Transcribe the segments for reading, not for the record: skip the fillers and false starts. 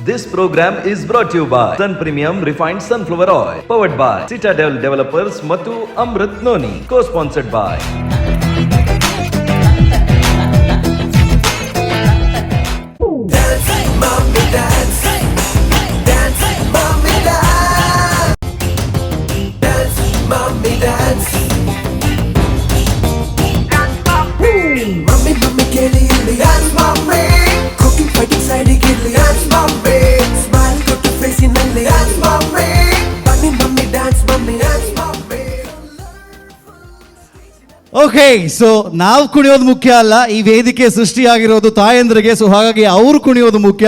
This program is brought you by Sun Premium Refined Sunflower Oil, powered by Citadel Developers ಮತ್ತು Amrit Noni, co-sponsored by mummy mummy ಕೇಳಿ ಇಲ್ಲಿ. Dance mummy, cooking fighting ಸೈಡಿಗೆ ಇರ್ಲಿ. Dance mummy, smile ಕೊಟ್ಟು ಫೇಸಿನಲ್ಲಿ. Dance mummy, ಬನ್ನಿ mummy, dance mummy, dance mummy. Okay, so ನಾವು ಕುಣಿಯೋದು ಮುಖ್ಯ ಅಲ್ಲ, ಈ ವೇದಿಕೆ ಸೃಷ್ಟಿಯಾಗಿರೋದು ತಾಯಂದ್ರಿಗೆ. ಸೊ ಹಾಗಾಗಿ ಅವರು ಕುಣಿಯೋದು ಮುಖ್ಯ.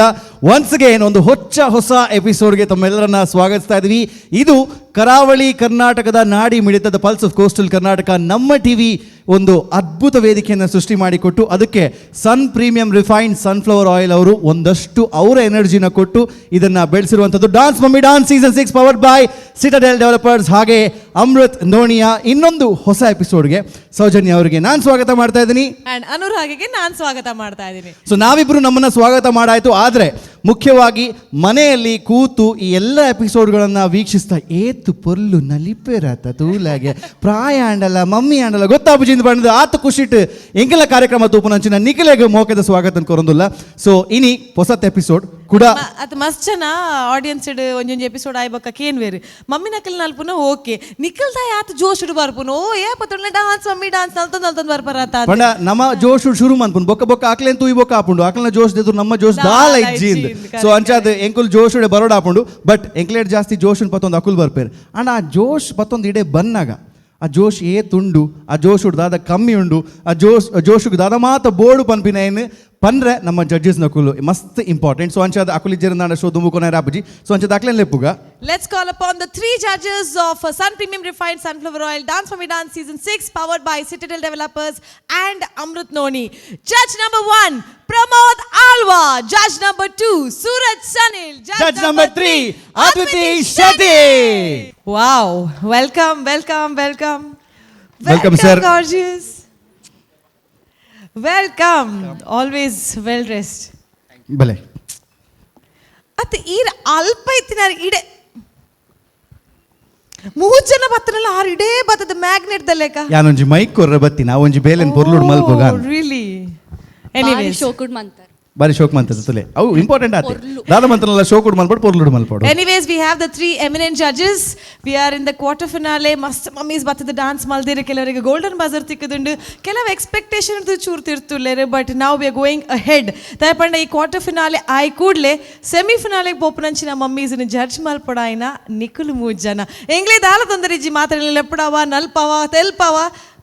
ಒನ್ಸ್ ಅಗೇನ್ ಒಂದು ಹೊಚ್ಚ ಹೊಸ ಎಪಿಸೋಡ್ಗೆ ತಮ್ಮೆಲ್ಲರನ್ನ ಸ್ವಾಗತಿಸ್ತಾ ಇದ್ವಿ. ಇದು ಕರಾವಳಿ ಕರ್ನಾಟಕದ ನಾಡಿ ಮಿಡಿತದ pulse of coastal Karnataka ನಮ್ಮ ಟಿವಿ ಒಂದು ಅದ್ಭುತ ವೇದಿಕೆಯನ್ನು ಸೃಷ್ಟಿ ಮಾಡಿಕೊಟ್ಟು, ಅದಕ್ಕೆ ಸನ್ premium refined sunflower oil ಅವರು ಒಂದಷ್ಟು ಅವರ ಎನರ್ಜಿನ ಕೊಟ್ಟು ಇದನ್ನ ಬೆಳೆಸಿರುವಂಥದ್ದು. Dance mummy dance season 6, powered by Citadel Developers ಹಾಗೆ ಅಮೃತ್ ನೋಣಿಯ ಇನ್ನೊಂದು ಹೊಸ ಎಪಿಸೋಡ್ಗೆ ಸೌಜನ್ಯ ಅವರಿಗೆ ನಾನು ಸ್ವಾಗತ ಮಾಡ್ತಾ ಇದ್ದೀನಿ. ಅಂಡ್ ಅನುರಾಗಿಗೆ ನಾನು ಸ್ವಾಗತ ಮಾಡ್ತಾ ಇದ್ದೀನಿ. ಸೊ ನಾವಿಬ್ರು ನಮ್ಮನ್ನ ಸ್ವಾಗತ ಮಾಡಾಯ್ತು. ಆದರೆ ಮುಖ್ಯವಾಗಿ ಮನೆಯಲ್ಲಿ ಕೂತು ಈ ಎಲ್ಲ ಎಪಿಸೋಡ್ಗಳನ್ನು ವೀಕ್ಷಿಸ್ತಾ ಏತು ಪೊರ್ಲು ನಲಿಪೇರಾತ ತೂಲಾಗೆ ಪ್ರಾಯ ಆಂಡಲ್ಲ ಮಮ್ಮಿ ಆಂಡಲ್ಲ ಗೊತ್ತಾಪುಜಿಂದ ಬಂದು ಆತ ಖುಷಿಟ್ ಎಂಕೆಲ್ಲ ಕಾರ್ಯಕ್ರಮ ತೂಪುನಂಚಿನ ನಿಖಿಲೆಗ್ ಮೋಕೆದ ಸ್ವಾಗತ ಕೊರೊಂದುಲ್ಲ. ಸೊ ಇನಿ ಹೊಸತ್ ಎಪಿಸೋಡ್ ಕೂಡ. ಅತ್ ಮಸ್ತ್ ಜನ ಆಡಿಯನ್ಸ್ ಒಂಜೊಂಜಿ ಎಪಿಸೋಡ್ ಆಯ್ಬಕ್ಕ ಕೇನ್ ವೇರು ಮಮ್ಮಿ ನಕಲ್ ನಲ್ಪುನ ಓಕೆ, ನಿಖಲ್ ತಾಯಿ ಆತ ಜೋಶ್ ಬರ್ಪುನು. ಓ ಏ ಪತ್ತುಂಡ್ಲೆ dance mummy dance ನಲ್ತೊಂದು ನಲ್ತೊಂದು ಬರ್ಪರಾತ. ಪಂಡ ನಮ್ಮ ಜೋಶ್ ಶುರು ಮನ್ಪುನ್ ಬೊಕ್ಕ ಬೊಕ್ಕ ಆಕ್ಲೇನ್ ತೂಯಿ ಬೊಕ್ಕ ಆಪುಂಡು. ಆಕ್ಲನ ಜೋಶ್ ದೆದು ನಮ್ಮ ಜೋಶ್ ದಾಲ ದಾಲ ಇಜ್ಜಿಂದ್. ಇಜ್ಜಿಂದ್. ಸೊ ಅಂಚಾದ ಎಂಕುಲ್ ಜೋಶುಡೆ ಬರೋಡ ಆಪುಂಡು, ಬಟ್ ಎಂಕ್ಲೇಟ್ ಜಾಸ್ತಿ ಜೋಶ್ ಪತ್ತೊಂದು ಅಕುಲ್ ಬರ್ಪೇರು. ಅಂಡ್ ಆ ಜೋಶ್ ಪತ್ತೊಂದು ಇಡೆ ಬನ್ನಾಗ ಆ ಜೋಶ್ ಏ ತುಂಡು, ಆ ಜೋಶುಡ್ ದಾದ ಕಮ್ಮಿ ಉಂಡು, ಆ ಜೋಶ್ ಜೋಶುಗ್ ದಾದ ಮಾತ ಬೋರ್ಡು ಪನ್ಪಿನ ಏನು ಪನ್ರೆ ನಮ್ಮ ಜಡ್ಜಸ್ ನಕುಲು ಮಸ್ತ್ ಇಂಪಾರ್ಟೆಂಟ್. ಸೊ ಅಂಚಾದ ಅಕುಲ್ ಇಜ್ಜೆರ್ ಶೋ ದುಂಬುಕೊನ ರಾಪುಜಿ. ಸೊ ಅಂಚಾದ ಅಕ್ಲೇನ್ ಲೆಪ್ಪುಗ. Let's call upon the three judges of Sun Premium Refined Sunflower Oil, Dance Mummy Dance Season 6, powered by Citadel Developers and Amrit Noni. Judge number 1, Pramod Alwa. Judge number 2, Suraj Sanil. Judge number 3, Adviti Shetty. Wow. Welcome, welcome, welcome. Welcome, sir. Gorgeous. Welcome. Always well dressed. ಬಲೆ. ಅತ್ತ ಈರ್ ಅಲ್ಪ ಇತ್ತಿನಾರ್ ಇಡೆ ಮೂರು ಜನ ಬತ್ತನಲ್ಲ, ಆರು ಇಡೇ ಬತ್ತದ magnet ಲೆಕ್ಕ. ಯಾನೊಂಜಿ ಮೈಕ್ ಕೊರ್ರೆ ಬತ್ತಿನ ಒಂಜಿ ಬೇಲೆನ್ ಪೊರ್ಲುಡ್ ಮಲ್ಪುಗ. ರಿಯಲಿ? ಬಾರಿ ಎನಿವೇಸ್. ಶೋಕುಡ್ ಮಂತರ್. ಬಾರಿ ಶೋಕ್ ಮಂತದ ತುಲೆ. ಅವು ಇಂಪಾರ್ಟೆಂಟ್ ಆತೆ. ದಾದ ಮಂತನಲ್ಲ ಶೋಕುಡ್ ಮಲ್ಪಡು, ಪೊರ್ಲುಡ್ ಮಲ್ಪಡು. Anyways, we have the three eminent judges. We are in the quarter finale. ಮಸ್ತ್ ಮಮ್ಮೀಸ್ ಬತ್ತದ ಡಾನ್ಸ್ ಮಲ್ದಿರ. ಕೆಲವರಿಗೆ ಗೋಲ್ಡನ್ ಬಜರ್ ತಿಕ್ಕದುಂಡು, ಕೆಲವು ಎಕ್ಸ್ಪೆಕ್ಟೇಷನ್ ಚೂರು ತಿರ್ತುಲ್ಲೇರು, ಬಟ್ ನಾವು we are going ahead. ದಯಪಂಡ ಈ ಕ್ವಾರ್ಟರ್ ಫಿನಾಲೆ ಆಯ್ ಕೂಡಲೇ ಸೆಮಿ ಫಿನಾಲೆಗೆ ಪೋಪುನಂಚಿನ ಮಮ್ಮೀಸ್ನ ಜಡ್ಜ್ ಮಲ್ಪಡಾಯಿನ ನಿಖುಲು ಮೂಜ್ ಜನ. ಎಂಗ್ಲೇ ದಾಲ ತೊಂದರೆ ಇಜ್ಜಿ, ಮಾತ್ರ ಲೆಪ್ಪಡವ, ನಲ್ಪವ, ತೆಲ್ಪವ,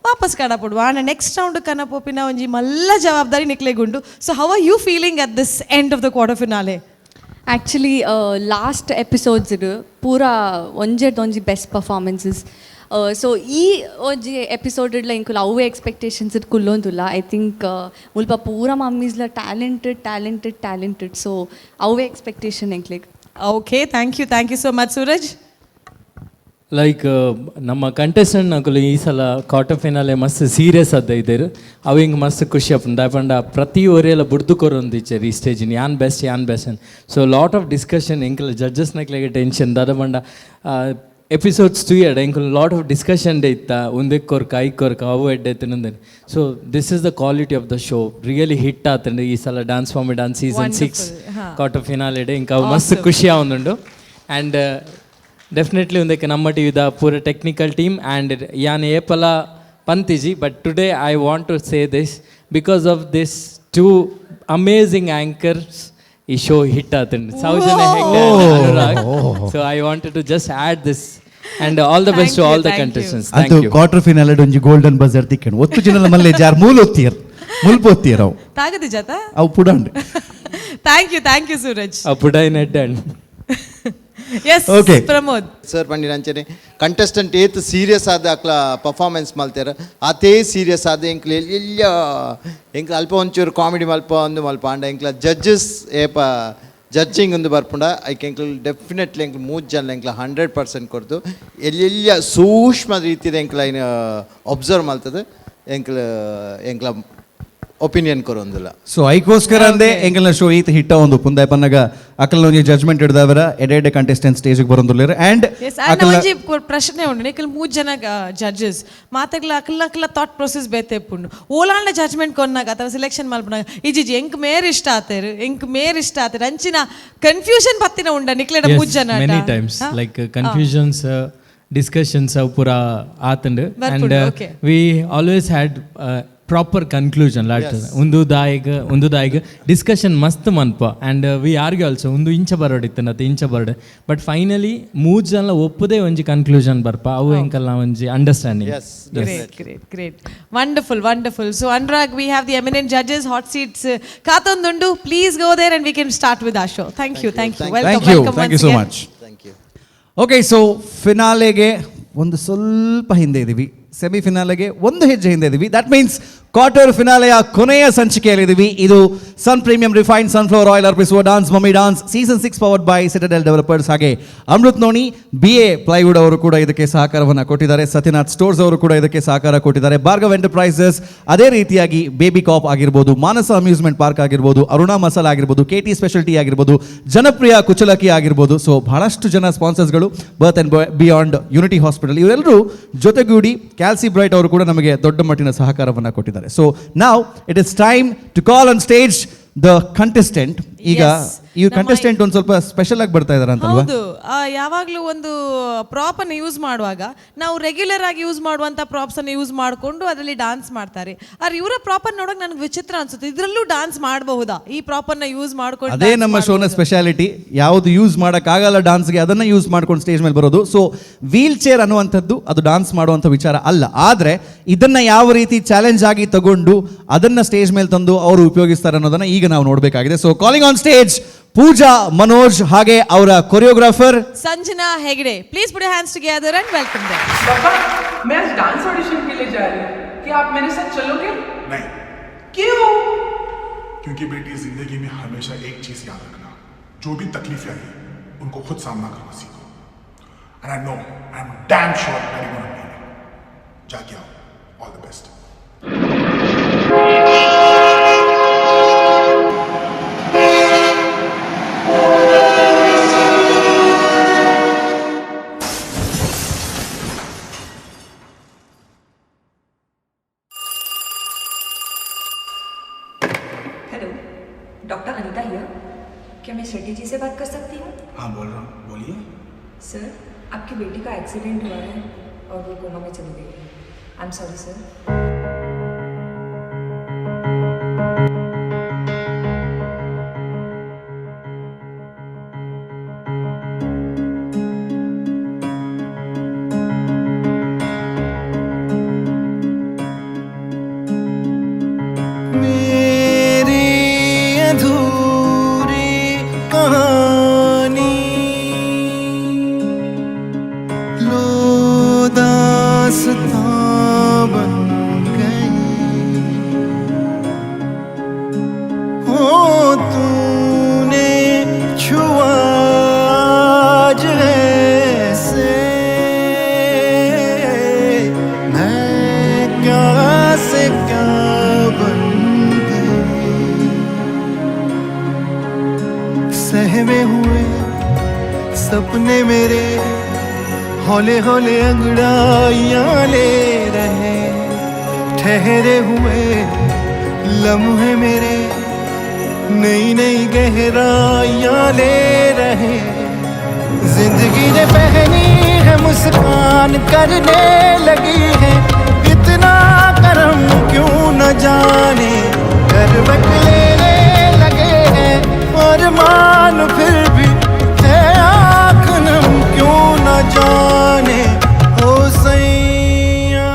ವಾಪಸ್ ಕಡಪಡುವ. ಆಂಡ ನೆಕ್ಸ್ಟ್ ರೌಂಡ್ ಕನ ಪೋಪಿನ ಒಂಜಿ ಮಲ್ಲ ಜವಾಬ್ದಾರಿ ನಿಕ್ಲೆಗುಂಡು. So how are you feeling at this end of the quarter finale? Actually last episodes ಪೂರ ಒಂಜೆರ್ದ್ ಒಂಜಿ best performances. So ಈ ಒಂಜಿ ಎಪಿಸೋಡ್ ಇಡ್ಲ ಇಂಕುಲು ಅವೇ ಎಕ್ಸ್ಪೆಕ್ಟೇಷನ್ಸ್ it ಕುಲ್ಲೊಂದುಲ್ಲ. I think ಮುಲ್ಪ ಪೂರ ಮಮ್ಮೀಸ್ಲ talented, talented, talented. So ಅವೇ ಎಕ್ಸ್ಪೆಕ್ಟೇಷನ್ ಎಂಕ್ಲೆಗ್. Okay, thank you, thank you so much, Suraj. Like ನಮ್ಮ ಕಂಟೆಸ್ಟೆಂಟ್ ನಕುಲು ಈ ಸಲ ಕ್ವಾರ್ಟರ್ ಫೈನಲ್ ಮಸ್ತ್ ಸೀರಿಯಸ್ ಅದ ಇದ್ದೇರು. ಅವು ಹಿಂಗೆ ಮಸ್ತ್ ಖುಷಿ ಆಪುಂಡು. ದಾಯೆ ಪ್ರತಿ ಒರಿಯೆಲ್ಲ ಬುಡ್ದು ಕೊರೊಂದಿಚ್ಚೆರ್ ಈ ಸ್ಟೇಜಿನ, ಯಾನ್ ಬೆಸ್ಟ್, ಯಾನ್ best. So lot of discussion. ಎಂಕಲ್ ಜಡ್ಜಸ್ನಕ್ಲೆಗೆ tension ದಾದ ಪಂಡ ಎಪಿಸೋಡ್ಸ್ ತೂಯಡ ಎಂಕುಲು lot of discussion day ಇತ್ತ, ಉಂದೆಕ್ ಕೊರ್ಕ, ಐಕ್ ಕೊರ್ಕ, ಅವು ಎಡ್ಡೆ ತಿನ್ನಂದೇನೆ. So this is the quality of the show. Really hit ಆತಂಡು ಈ ಸಲ dance mummy dance season 6 quarter finale day. ಇಂಕ ಅವು ಮಸ್ತ್ ಖುಷಿ ಆವೊಂದುಂಡು. ಆ್ಯಂಡ್ ಡೆಫಿನೆಟ್ಲಿ ಒಂದಕ್ಕೆ ನಮ್ಮ ಟಿವಿದ ಪೂರ technical team and ಯಾನ್ ಏಪಲ ಪಂತಿಜಿ, but today I want to say this because of this two amazing anchors ಈ ಶೋ ಹಿಟ್ ಆತಂಡು, Soujanya Hegde and Anurag. So I wanted to just add this and all the best to Thank you, all the thank you. Contestants. ಅದು thank you. Quarter final ಒಂಜಿ golden buzzer ತಿಕ್ಕಂಡು. ಒತ್ತು ಜನಲ ಮಲ್ಲೆ jar ಮೂಲ ಒತ್ತಿಯರ್, ಮುಲ್ಪ ಒತ್ತಿಯರ್ ಅವು. ತಾಗದಿ ಜಾತ. ಅವು ಪುಡಂಡ್. Thank you, thank you, Suraj. ಅಪುಡೈನ್ head and S. Okay. Pramod. Sir ಪಂಡಿನಂಚನೆ contestant ಏತ್ ಸೀರಿಯಸ್ ಆದ ಅಕ್ಲ ಪರ್ಫಾರ್ಮೆನ್ಸ್ ಮಲ್ತೇರ, ಆತೇ ಸೀರಿಯಸ್ ಆದ ಎಂಕ್ಲ ಎಲ್ಲಿ ಎಂಕ್ಲ ಅಲ್ಪ ಒಂಚೂರು ಕಾಮಿಡಿ ಮಲ್ಪ ಒಂದು ಮಲ್ಪ. ಅಂಡ ಎಂಕ್ಲ ಜಡ್ಜಸ್ ಏಪ ಜಡ್ಜಿಂಗ್ ಒಂದು ಬರ್ಪುಂಡ, ಐಕ್ ಎಂಕ್ಲು ಡೆಫಿನೆಟ್ಲಿ ಎಂಕ್ಲು ಮೂಜ್ ಜನ ಎಂಕ್ಲ 100% ಕೊರ್ದು ಎಲ್ಲೆಲ್ಲ ಸೂಕ್ಷ್ಮ ರೀತಿದ ಎಂಕ್ಲ ಐನ್ ಅಬ್ಸರ್ವ್ ಮಲ್ತದೆ. ಎಂಕ್ಲ ಎಂಕ್ಲ ಒಪಿನಿಯನ್ ಕೊರೊಂದಿಲ್ಲ. ಸೊ ಐಕೋಸ್ಕರ ಅಂದೇ ಎಂಕಲ್ನ ಶೋ ಈತ್ ಹಿಟ್ಟ ಒಂದು ಪುಂದಾಯ ಪನ್ನಗ ಅಕಲ್ನ ಒಂಜಿ ಜಜ್ಮೆಂಟ್ ಹಿಡ್ದವರ ಎಡೆಡೆ ಕಂಟೆಸ್ಟೆಂಟ್ ಸ್ಟೇಜ್ ಬರೊಂದುಲ್ಲೆರ್ ಅಂಡ್ ಎಸ್, ಅಂಡ್ ಒಂಜಿ ಪ್ರಶ್ನೆ ಉಂಡು. ನಿಕಲ್ ಮೂರು ಜನ ಜಡ್ಜಸ್ ಮಾತೆಗ್ಲ ಅಕಲ್ನ ಅಕಲ್ನ ಥಾಟ್ ಪ್ರೊಸೆಸ್ ಬೇತೆ ಇಪ್ಪುಂಡು. ಓಲಾಂಡ ಜಡ್ಜ್ಮೆಂಟ್ ಕೊನ್ನಾಗ ಅಥವಾ ಸೆಲೆಕ್ಷನ್ ಮಲ್ಪುನಾಗ ಇಜಿಜಿ ಎಂಕ್ ಮೇರ್ ಇಷ್ಟ ಆತೇರು, ಎಂಕ್ ಮೇರ್ ಇಷ್ಟ ಆತೇರು, ಅಂಚಿನ ಕನ್ಫ್ಯೂಷನ್ ಪತ್ತಿನ ಉಂಡ ನಿಕ್ಲೆಡ ಮೂರು ಜನ? Many times like confusions, discussions ಅವು ಪೂರ ಆತಂಡ್. ಬರ್ಪುಂಡು, and okay. We always had proper conclusion lot. ಒಂದು ದಾಯಿಗ್ ಒಂದು ದಾಯಿಗ್ ಡಿಸ್ಕಷನ್ ಮಸ್ತ್ ಮನ್ಪ. ಆ್ಯಂಡ್ we argue also, ಒಂದು ಇಂಚ ಬರೋಡಿತ್ತು ನತ್ತೆ ಇಂಚ ಬರೋಡು. ಬಟ್ ಫೈನಲಿ ಮೂರು ಜನ ಒಪ್ಪದೇ ಒಂಜಿ ಕನ್ಕ್ಲೂಷನ್ ಬರ್ಪ. ಅವು ಎಂಕಲ್ನ ಒಂಜಿ understanding. Great, great, great. Wonderful, wonderful. So, Anurag, we have the eminent judges, hot seats. ಕಾತೊಂದುಂಡು, please go there and we can start with our show. Thank you, thank you. Welcome, thank you. Welcome thank you once so again. Much. Thank you. Okay, so ಫಿನಾಲೆಗೆ ಒಂದು ಸ್ವಲ್ಪ ಹಿಂದೆ ಇದ್ದೀವಿ, semi ಫಿನಾಲೆಗೆ ಒಂದು ಹೆಜ್ಜೆ ಹಿಂದೆ ಇದ್ದೀವಿ. That means quarter ಫಿನಾಲೆಯ ಕೊನೆಯ ಸಂಚಿಕೆಯಲ್ಲಿದ್ದೀವಿ. ಇದು Sun Premium Refined Sunflower Oil ಅರ್ಪಿಸುವ Dance Mummy Dance Season 6, powered by Citadel Developers. ಹಾಗೆ ಅಮೃತ್ ನೋನಿ, ಬಿ ಎ ಪ್ಲೈವುಡ್ ಅವರು ಕೂಡ ಇದಕ್ಕೆ ಸಹಕಾರವನ್ನು ಕೊಟ್ಟಿದ್ದಾರೆ. ಸತ್ಯನಾಥ್ ಸ್ಟೋರ್ಸ್ ಅವರು ಕೂಡ ಇದಕ್ಕೆ ಸಹಕಾರ ಕೊಟ್ಟಿದ್ದಾರೆ. ಭಾರ್ಗವ್ ಎಂಟರ್ಪ್ರೈಸಸ್, ಅದೇ ರೀತಿಯಾಗಿ ಬೇಬಿ ಕಾಪ್ ಆಗಿರ್ಬೋದು, ಮಾನಸ ಅಮ್ಯೂಸ್ಮೆಂಟ್ ಪಾರ್ಕ್ ಆಗಿರ್ಬೋದು, ಅರುಣಾ ಮಸಾಲ ಆಗಿರ್ಬೋದು, ಕೆ ಟಿ ಸ್ಪೆಷಲ್ಟಿ ಆಗಿರ್ಬೋದು, ಜನಪ್ರಿಯ ಕುಚಲಕಿ ಆಗಿರ್ಬೋದು. ಸೊ ಬಹಳಷ್ಟು ಜನ ಸ್ಪಾನ್ಸರ್ಸ್ಗಳು, birth and beyond, unity hospital, ಇವರೆಲ್ಲರೂ ಜೊತೆಗೂಡಿ ಕ್ಯಾಲ್ಸಿ ಬ್ರೈಟ್ ಅವರು ಕೂಡ ನಮಗೆ ದೊಡ್ಡ ಮಟ್ಟಿನ ಸಹಕಾರವನ್ನು ಕೊಟ್ಟಿದ್ದಾರೆ. ಸೊ ನಾವು it is time to call on stage the contestant ಈಗ. ಈ ಕಂಟೆಸ್ಟೆಂಟ್ ಒಂದು ಸ್ವಲ್ಪ ಸ್ಪೆಷಲ್ ಆಗಿ ಬರ್ತಾ ಇದಾರೆ ಅಂತಲ್ವಾ? ಹೌದು. ಯಾವಾಗಲೂ ಒಂದು ಪ್ರಾಪ್ ಅನ್ನು ಯೂಸ್ ಮಾಡುವಾಗ ನಾವು ರೆಗ್ಯುಲರ್ ಆಗಿ ಯೂಸ್ ಮಾಡುವಂತ ಪ್ರಾಪ್ಸ್ ಅನ್ನು ಯೂಸ್ ಮಾಡಿಕೊಂಡು ಅದರಲ್ಲಿ ಡಾನ್ಸ್ ಮಾಡ್ತಾರೆ. ಆದ್ರೆ ಇವರ ಪ್ರಾಪ್ ಅನ್ನು ನೋಡೋಕೆ ನನಗೆ ವಿಚಿತ್ರ ಅನ್ಸುತ್ತೆ. ಇದರಲ್ಲೂ ಡಾನ್ಸ್ ಮಾಡಬಹುದಾ, ಈ ಪ್ರಾಪ್ ಅನ್ನ ಯೂಸ್ ಮಾಡ್ಕೊಂಡು ಅದೇ dance ನಮ್ಮ ಶೋನ ಮಾಡ್ಬಹುದಾ? ಸ್ಪೆಷಾಲಿಟಿ. ಯಾವುದು ಯೂಸ್ ಮಾಡೋಕ್ಕಾಗಲ್ಲ ಡಾನ್ಸ್ಗೆ, ಅದನ್ನು ಯೂಸ್ ಮಾಡ್ಕೊಂಡು ಸ್ಟೇಜ್ ಮೇಲೆ ಬರೋದು. ಸೊ ವೀಲ್ ಚೇರ್ ಅನ್ನುವಂಥದ್ದು ಅದು ಡಾನ್ಸ್ ಮಾಡುವಂಥ ವಿಚಾರ ಅಲ್ಲ. ಆದರೆ ಇದನ್ನ ಯಾವ ರೀತಿ ಚಾಲೆಂಜ್ ಆಗಿ ತಗೊಂಡು ಅದನ್ನ ಸ್ಟೇಜ್ ಮೇಲೆ ತಂದು ಅವರು ಉಪಯೋಗಿಸ್ತಾರೆ ಅನ್ನೋದನ್ನ ಈಗ ನಾವು ನೋಡಬೇಕಾಗಿದೆ. ಸೊ ಕಾಲಿಂಗ್ ಆನ್ ಸ್ಟೇಜ್ ಪೂಜಾ ಮನೋಜ್, ಹಾಗೆ ಅವರ choreographer Sanjana Hegde. Please put hands together and welcome them. पापा, मैं आज डांस ऑडिशन के लिए जा रही हूँ। क्या आप मेरे साथ चलोगे? नहीं। क्यों? क्योंकि बेटी, जिंदगी में हमेशा एक चीज याद रखना, जो भी तकलीफें आई उनको खुद सामना करना सीखो। And I know, I am damn sure I gonna make it. जाके आओ, all the best. Hello, Doctor Anita here. क्या मैं शेट्टी जी से बात कर सकती हूँ? हाँ, बोल रहा हूँ, बोलिए। सर, आपकी बेटी का एक्सीडेंट हुआ है और वो कोमा में चली गई है। I am sorry sir. मेरी अधूरी कहानी लो दास्तां बन गई। हो तूने छुआ आज ऐसे, मैं क्या से क्या बन गई। सहमे हुए सपने मेरे हौले हौले अंगड़ाइयाँ ले रहे, ठहरे हुए लम्हे मेरे नई नई गहराइयाँ ले रहे। जिंदगी ने पहनी है मुस्कान, करने लगी है इतना करम क्यों न जाने। करवट लेने लगे हैं और मान फिर भी है आँख नम क्यों न जाने। ओ सैया।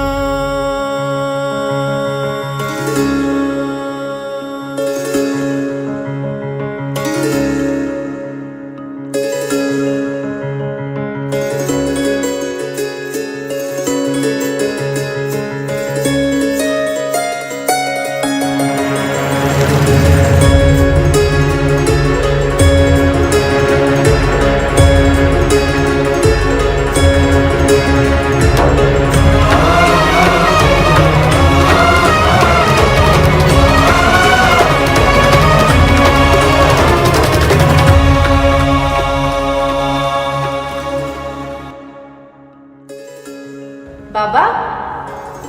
बाबा,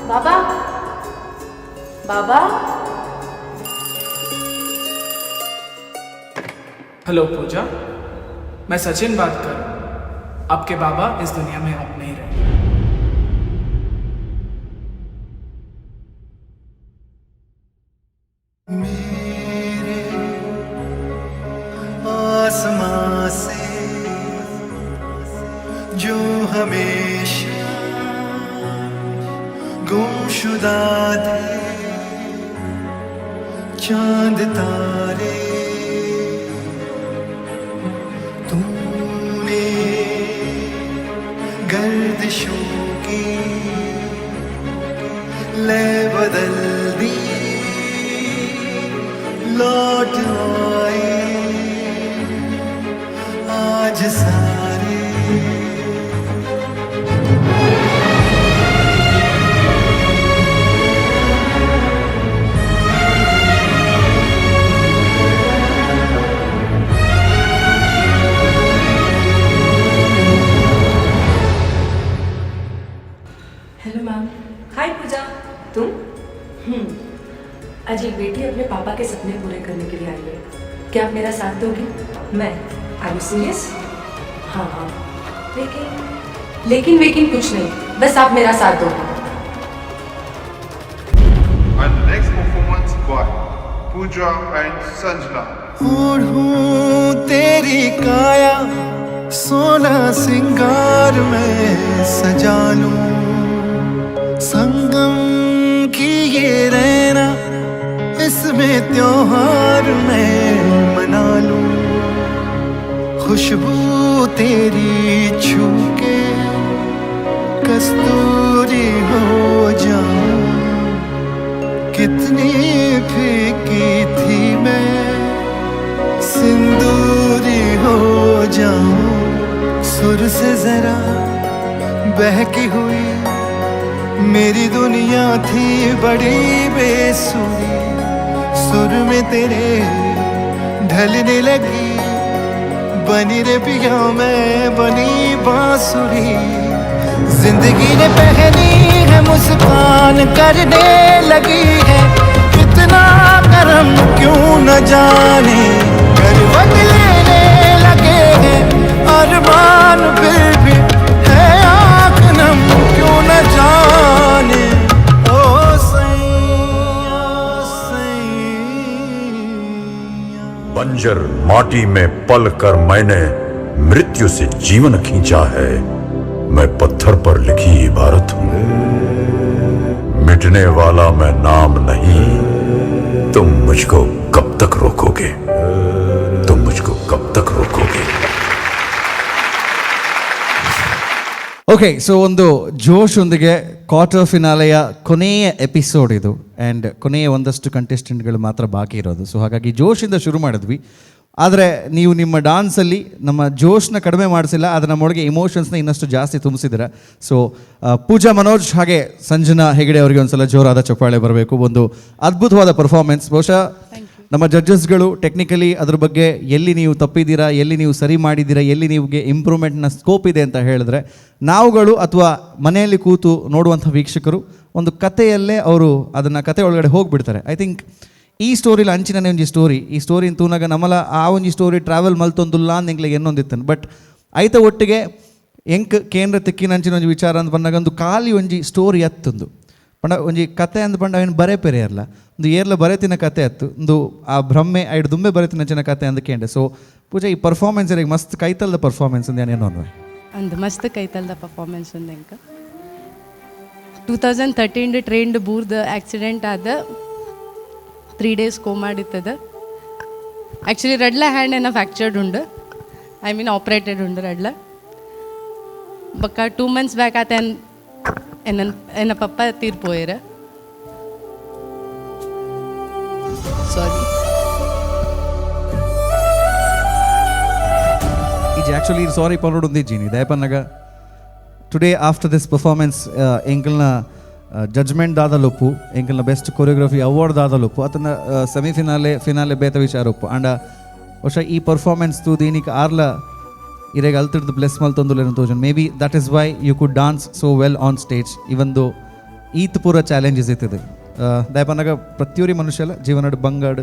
बाबा, बाबा। हेलो पूजा, मैं सचिन बात कर रहा हूँ। आपके बाबा इस दुनिया में अब नहीं रहे। मेरे आसमां से जो हमेशा गुमशुदा थे चांद तारे, तूने गर्दिशों की लय बदल दी, लौट आए आज सारे। Hello ma'am. हाय पूजा, तुम? आज एक बेटी अपने पापा के सपने पूरे करने के लिए आई है। क्या आप मेरा साथ दोगी? मैं? Are you serious? हाँ हाँ, लेकिन लेकिन वेकिन कुछ नहीं, बस आप मेरा साथ दोगे। And next performance by Pooja and Sanjana. ओढ़ूं तेरी काया, सोना सिंगार में सजा लूं, संगम की ये रैना इसमें त्योहार मैं मना लूं, खुशबू तेरी छू के कस्तूरी हो जाऊं, कितनी फीकी थी मैं सिंदूरी हो जाऊं, सुर से जरा बहकी हुई मेरी दुनिया थी बड़ी बेसुरी, सुर में तेरे ढलने लगी, बनी रे पिया मैं बनी बांसुरी, जिंदगी ने पहनी है मुस्कान करने लगी है, कितना करम क्यों न जाने, करवट लेने लगे हैं अरमान, फिर भी है आँख नम क्यों न जाने, ओ सैया सैया। बंजर माटी में पल कर मैंने मृत्यु से जीवन खींचा है, मैं पत्थर पर लिखी इबारत हूं, मिटने वाला मैं नाम नहीं, तुम मुझको कब तक रोकोगे, तुम मुझको कब तक रोकोगे। ಓಕೆ, ಸೊ ಒಂದು ಜೋಶೊಂದಿಗೆ ಕ್ವಾರ್ಟರ್ ಫಿನಾಲೆಯ ಕೊನೆಯ ಎಪಿಸೋಡ್ ಇದು ಆ್ಯಂಡ್ ಕೊನೆಯ ಒಂದಷ್ಟು ಕಂಟೆಸ್ಟೆಂಟ್ಗಳು ಮಾತ್ರ ಬಾಕಿ ಇರೋದು. ಸೊ ಹಾಗಾಗಿ ಜೋಶಿಂದ ಶುರು ಮಾಡಿದ್ವಿ, ಆದರೆ ನೀವು ನಿಮ್ಮ ಡಾನ್ಸಲ್ಲಿ ನಮ್ಮ ಜೋಶ್ನ ಕಡಿಮೆ ಮಾಡಿಸಿಲ್ಲ, ಆದರೆ ನಮ್ಮೊಳಗೆ ಇಮೋಷನ್ಸ್ನ ಇನ್ನಷ್ಟು ಜಾಸ್ತಿ ತುಂಬಿಸಿದ್ದೀರ. ಸೊ ಪೂಜಾ ಮನೋಜ್ ಹಾಗೆ ಸಂಜನಾ ಹೆಗಡೆ ಅವರಿಗೆ ಒಂದ್ಸಲ ಜೋರಾದ ಚಪ್ಪಾಳೆ ಬರಬೇಕು. ಒಂದು ಅದ್ಭುತವಾದ ಪರ್ಫಾರ್ಮೆನ್ಸ್. ಬಹುಶಃ ನಮ್ಮ ಜಡ್ಜಸ್ಗಳು ಟೆಕ್ನಿಕಲಿ ಅದ್ರ ಬಗ್ಗೆ ಎಲ್ಲಿ ನೀವು ತಪ್ಪಿದ್ದೀರಾ, ಎಲ್ಲಿ ನೀವು ಸರಿ ಮಾಡಿದ್ದೀರಾ, ಎಲ್ಲಿ ನಿಮಗೆ ಇಂಪ್ರೂವ್ಮೆಂಟ್ನ ಸ್ಕೋಪ್ ಇದೆ ಅಂತ ಹೇಳಿದ್ರೆ, ನಾವುಗಳು ಅಥವಾ ಮನೆಯಲ್ಲಿ ಕೂತು ನೋಡುವಂಥ ವೀಕ್ಷಕರು ಒಂದು ಕಥೆಯಲ್ಲೇ ಅವರು ಅದನ್ನು ಕತೆ ಒಳಗಡೆ ಹೋಗಿಬಿಡ್ತಾರೆ. I think ಈ ಸ್ಟೋರಿಲಿ ಅಂಚಿನ ಒಂಜಿ ಸ್ಟೋರಿ, ಈ ಸ್ಟೋರಿನ ತೂನಾಗ ನಮ್ಮಲ ಆ ಒಂಜಿ ಸ್ಟೋರಿ ಟ್ರಾವೆಲ್ ಮಲ್ತೊಂದುಲ್ಲ ಅಂದ್ ಎಂಕ್ಲೆಗ್ ಎನ್ನೊಂದಿತ್ತನು. ಬಟ್ ಐತ ಒಟ್ಟಿಗೆ ಎಂಕ್ ಕೇಂದ್ರ ತಿಕ್ಕಿನ ಅಂಚಿನ ಒಂಜಿ ವಿಚಾರ ಅಂದ್ ಪನ್ನಗ ಒಂದು ಖಾಲಿ ಒಂಜಿ ಸ್ಟೋರಿ ಅತ್ತೊಂದು ಪಂಡ ಒಂಜಿ ಕತೆ ಅಂದ್ ಪಂಡ ಅವೇನು ಬರೆ ಪೆರೆಯರ್ಲ ಒಂದು ಏರ್ಲ ಬರೆತಿನ ಕತೆ ಅತ್ತು ಒಂದು ಆ ಭ್ರಮೆ ಐಡ್ ದುಂಬೆ ಬರೆತಿನ ಅಂಚಿನ ಕತೆ ಅಂದ್ ಕೇಂಡೆ. ಸೊ ಪೂಜಾ ಈ ಪರ್ಫಾರ್ಮೆನ್ಸ್ ಇರಗೆ ಮಸ್ತ್ ಕೈತಲ್ದ ಪರ್ಫಾರ್ಮೆನ್ಸ್ ಅಂದ್ ಏನೋ ಅನ್ವೆ. ಅಂದ್ ಮಸ್ತ್ ಕೈತಲ್ದ ಪರ್ಫಾರ್ಮೆನ್ಸ್ ಅಂದ್ ಎಂಕ್ 2013 ಟ್ರೈನ್ಡ್ ಬೂರ್ದ ಆಕ್ಸಿಡೆಂಟ್ ಆದ 3 ಡೇಸ್ ಕೋಮಾಡಿತ್ತದ. ಆ್ಯಕ್ಚುಲಿ ರಡ್ಲ ಹ್ಯಾಂಡ್ ಏನೋ ಫ್ಯಾಕ್ಚರ್ಡ್ ಉಂಡು, I mean operated ಉಂಡು ರಡ್ಲ. ಬೊಕ್ಕ 2 ಮಂತ್ಸ್ ಬ್ಯಾಕ್ ಆತ ಎನ್ನ ಎನ್ನ ಪಪ್ಪ ತೀರ್ಪೋಯೆರ್. ಸಾರಿ. ಈಜ್ ಆ್ಯಕ್ಚುಲಿ ಸಾರಿ ಪನ್ನೋಡು ಒಂದಿಜ್ಜಿನಿ ದಯಪನ್ನಗ today after this performance ಎಂಕಲ್ನ judgment ದಾದಲೊಪ್ಪು, ಎಂಕಲ್ನ best choreography award ದಾದಲೊಪ್ಪು, ಆತನ ಸೆಮಿಫಿನಾಲೆ ಫಿನಾಲೆ ಬೇತ ವಿಚಾರ ಒಪ್ಪು. ಆಂಡ ಬಹುಶಃ ಈ ಪರ್ಫಾರ್ಮೆನ್ಸ್ ತೂ ದೀನಿಕ್ ಆರ್ಲ ಇರೆಗ್ ಅಲ್ತಿಡ್ದು ಬ್ಲೆಸ್ ಮಲ್ತೊಂದುಲ್ಲೆರ್ ತೋಜುಂಡು. Maybe that is why you could dance so well on stage, even though ಈತ್ ಪೂರ ಚಾಲೆಂಜಸ್ ಇತ್ತದು. ದಾಯಪನ್ನಗ ಪ್ರತಿಯೊರಿ ಮನುಷ್ಯಲ ಜೀವನಡ್ ಬಂಗಾಡ್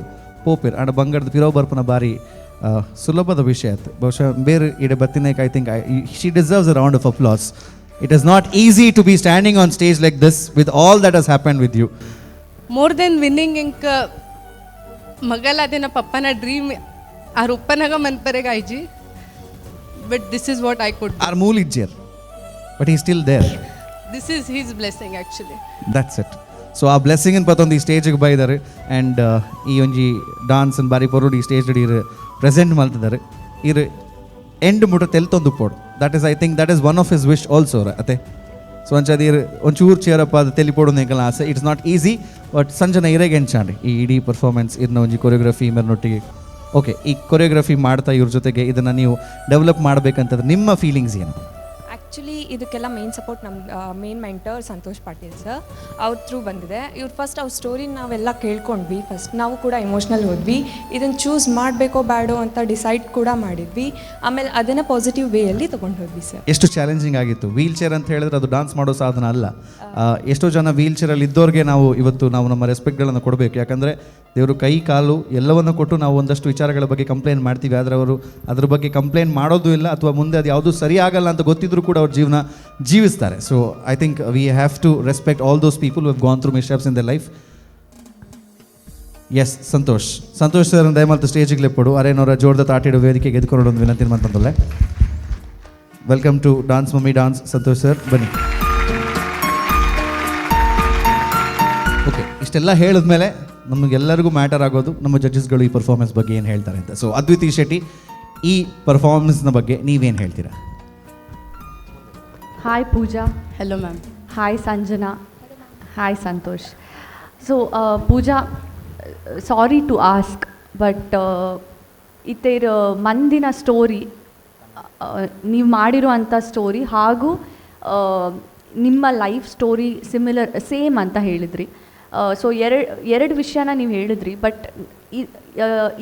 ಪೋಪೆರ್, ಆಂಡ ಬಂಗಾಡ್ದು ಪಿರವು ಬರ್ಪುನ ಬಾರಿ ಸುಲಭದ ವಿಷಯ ಆಯ್ತು. ಬಹುಶಃ ಬೇರೆ ಇಡೆ ಬತ್ತಿನೇಕ್ I think she deserves a round of applause. It is not easy to be standing on stage like this with all that has happen with you. More than winning ಇಂಕ ಮಗಲಾದಿನ ಪಪ್ಪನ ಡ್ರೀಮ್ ಆರ್ ಉಪ್ಪನಾಗ ಮನ್ಪರೆಗ್ ಆಯ್ಜಿ, but this is what I could. R ಮೂಲ್ ಇಜ್ಜೇರ್, but he still there. This is his blessing actually. That's it. So ಆ blessing ಪತ್ತೊಂದು ಈ ಸ್ಟೇಜಿಗೆ ಬೈದಾರೆ ಆ್ಯಂಡ್ ಈ ಒಂಜಿ ಡಾನ್ಸ್ ಬಾರಿ ಪೊರುಡು ಈ ಸ್ಟೇಜ್ ಇರು ಪ್ರೆಸೆಂಟ್ ಮಲ್ತಿದ್ದಾರೆ. ಇರು and ಮುಟ ತೆಲ್ತೊಂದು ಪೋಡು. That is, I think that is one of his wish also ಅತೆ. ಸೊ ಅಂಚಾದ ಇರು ಒಂಚೂರು ಚೇರಪ್ಪ ಅದು ತೆಲಿಪೋಡು ಎಂಕಲ್ನ ಆಸೆ. It's not easy, but Sanjana ಇರೆಗೆ ಎಂಚಾಂಡಿ ಈ ಇಡೀ ಪರ್ಫಾರ್ಮೆನ್ಸ್ ಇರ್ನ ಒಂಜಿ ಕೊರಿಯೋಗ್ರಫಿ ಮೇರ್ನೊಟ್ಟಿಗೆ? ಓಕೆ, ಈ ಕೊರಿಯೋಗ್ರಫಿ ಮಾಡ್ತಾ ಇವ್ರ ಜೊತೆಗೆ ಇದನ್ನು ನೀವು ಡೆವಲಪ್ ಮಾಡಬೇಕಂತಂದ್ರೆ ನಿಮ್ಮ ಫೀಲಿಂಗ್ಸ್ ಏನು? ಆ್ಯಕ್ಚುಲಿ ಇದಕ್ಕೆಲ್ಲ ಮೇನ್ ಸಪೋರ್ಟ್ ನಮ್ಮ main mentor Santosh Patil sir ಅವ್ರ ಥ್ರೂ ಬಂದಿದೆ. ಇವ್ರು ಫಸ್ಟ್ ಅವ್ರ ಸ್ಟೋರಿ ನಾವೆಲ್ಲ ಕೇಳ್ಕೊಂಡ್ವಿ. ಫಸ್ಟ್ ನಾವು ಕೂಡ ಎಮೋಷ್ನಲ್ ಹೋದ್ವಿ. ಇದನ್ನು ಚೂಸ್ ಮಾಡಬೇಕೋ ಬ್ಯಾಡೋ ಅಂತ ಡಿಸೈಡ್ ಕೂಡ ಮಾಡಿದ್ವಿ. ಆಮೇಲೆ ಅದನ್ನು ಪಾಸಿಟಿವ್ ವೇಯಲ್ಲಿ ತೊಗೊಂಡು ಹೋದ್ವಿ ಸರ್. ಎಷ್ಟು ಚಾಲೆಂಜಿಂಗ್ ಆಗಿತ್ತು? ವೀಲ್ ಚೇರ್ ಅಂತ ಹೇಳಿದ್ರೆ ಅದು ಡಾನ್ಸ್ ಮಾಡೋ ಸಾಧನ ಅಲ್ಲ. ಎಷ್ಟೋ ಜನ ವೀಲ್ ಚೇರಲ್ಲಿ ಇದ್ದವ್ರಿಗೆ ನಾವು ಇವತ್ತು ನಾವು ನಮ್ಮ ರೆಸ್ಪೆಕ್ಟ್ಗಳನ್ನು ಕೊಡಬೇಕು. ಯಾಕಂದರೆ ದೇವರು ಕೈ ಕಾಲು ಎಲ್ಲವನ್ನು ಕೊಟ್ಟು ನಾವು ಒಂದಷ್ಟು ವಿಚಾರಗಳ ಬಗ್ಗೆ ಕಂಪ್ಲೇಂಟ್ ಮಾಡ್ತೀವಿ, ಆದರೆ ಅವರು ಅದ್ರ ಬಗ್ಗೆ ಕಂಪ್ಲೇಂಟ್ ಮಾಡೋದು ಇಲ್ಲ, ಅಥವಾ ಮುಂದೆ ಅದು ಯಾವುದೂ ಸರಿ ಆಗಲ್ಲ ಅಂತ ಗೊತ್ತಿದ್ರೂ ಕೂಡ ಅವ್ರ ಜೀವನ ಜೀವಿಸ್ತಾರೆ. So I think we have to respect all those people have gone through mishaps in the life. Yes, Santosh Santosh sir ದಯಮಾಲ್ತು ಸ್ಟೇಜಿಗೆ ಲೆಪ್ಪಡು ಅರೇನವರ ಜೋರ್ದ ತಾಟಿಡು ವೇದಿಕೆಗೆ ಎದ್ಕೊಂಡು ಒಂದು ವಿನಂತಿ ಅಂತಂದಲ್ಲ. Welcome to dance mummy dance Santosh sir, ಬನ್ನಿ. ಓಕೆ, ಇಷ್ಟೆಲ್ಲ ಹೇಳಿದ್ಮೇಲೆ ನಮಗೆಲ್ಲರಿಗೂ ಮ್ಯಾಟರ್ ಆಗೋದು ನಮ್ಮ ಜಡ್ಜಸ್ಗಳು ಈ ಪರ್ಫಾರ್ಮೆನ್ಸ್ ಬಗ್ಗೆ ಏನು ಹೇಳ್ತಾರೆ ಅಂತ. ಸೊ ಅದ್ವಿತಿ ಶೆಟ್ಟಿ, ಈ ಪರ್ಫಾರ್ಮೆನ್ಸ್ನ ಬಗ್ಗೆ ನೀವೇನು ಹೇಳ್ತೀರಾ? Hi Pooja. Hello ma'am. Hi Sanjana. Hi Santosh. So Pooja, sorry to ask, but ಇತ್ತೇರ್ ಮಂದಿನ ಸ್ಟೋರಿ, ನೀವು ಮಾಡಿರುವಂಥ ಸ್ಟೋರಿ ಹಾಗೂ ನಿಮ್ಮ life story similar same ಅಂತ ಹೇಳಿದ್ರಿ. ಸೊ ಎರಡು ವಿಷಯನ ನೀವು ಹೇಳಿದ್ರಿ, ಬಟ್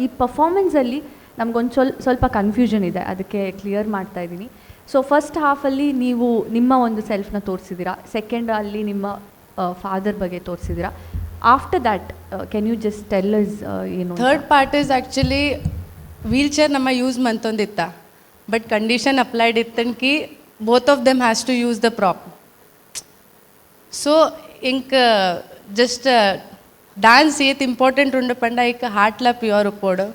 ಈ ಪರ್ಫಾರ್ಮೆನ್ಸಲ್ಲಿ ನಮಗೊಂದು ಸ್ವಲ್ಪ ಕನ್ಫ್ಯೂಷನ್ ಇದೆ, ಅದಕ್ಕೆ ಕ್ಲಿಯರ್ ಮಾಡ್ತಾಯಿದ್ದೀನಿ. ಸೊ ಫಸ್ಟ್ ಹಾಫಲ್ಲಿ ನೀವು ನಿಮ್ಮ ಒಂದು ಸೆಲ್ಫ್ನ ತೋರಿಸಿದ್ದೀರಾ, ಸೆಕೆಂಡ್ ಅಲ್ಲಿ ನಿಮ್ಮ ಫಾದರ್ ಬಗ್ಗೆ ತೋರಿಸಿದ್ದೀರಾ. After that can you just tell us ಏನು? Third part is actually wheelchair ನಮ್ಮ ಯೂಸ್ ಮಂತೊಂದಿತ್ತ, but condition applied ಇತ್ತನ್ಕಿ both of them has to use the prop. So ink just dance ಏತ್ important ಉಂಡು ಪಂಡ ಇಕ್ ಹಾರ್ಟ್ಲ ಪ್ಯೂರ್ ಉಪ್ಪೋಡು,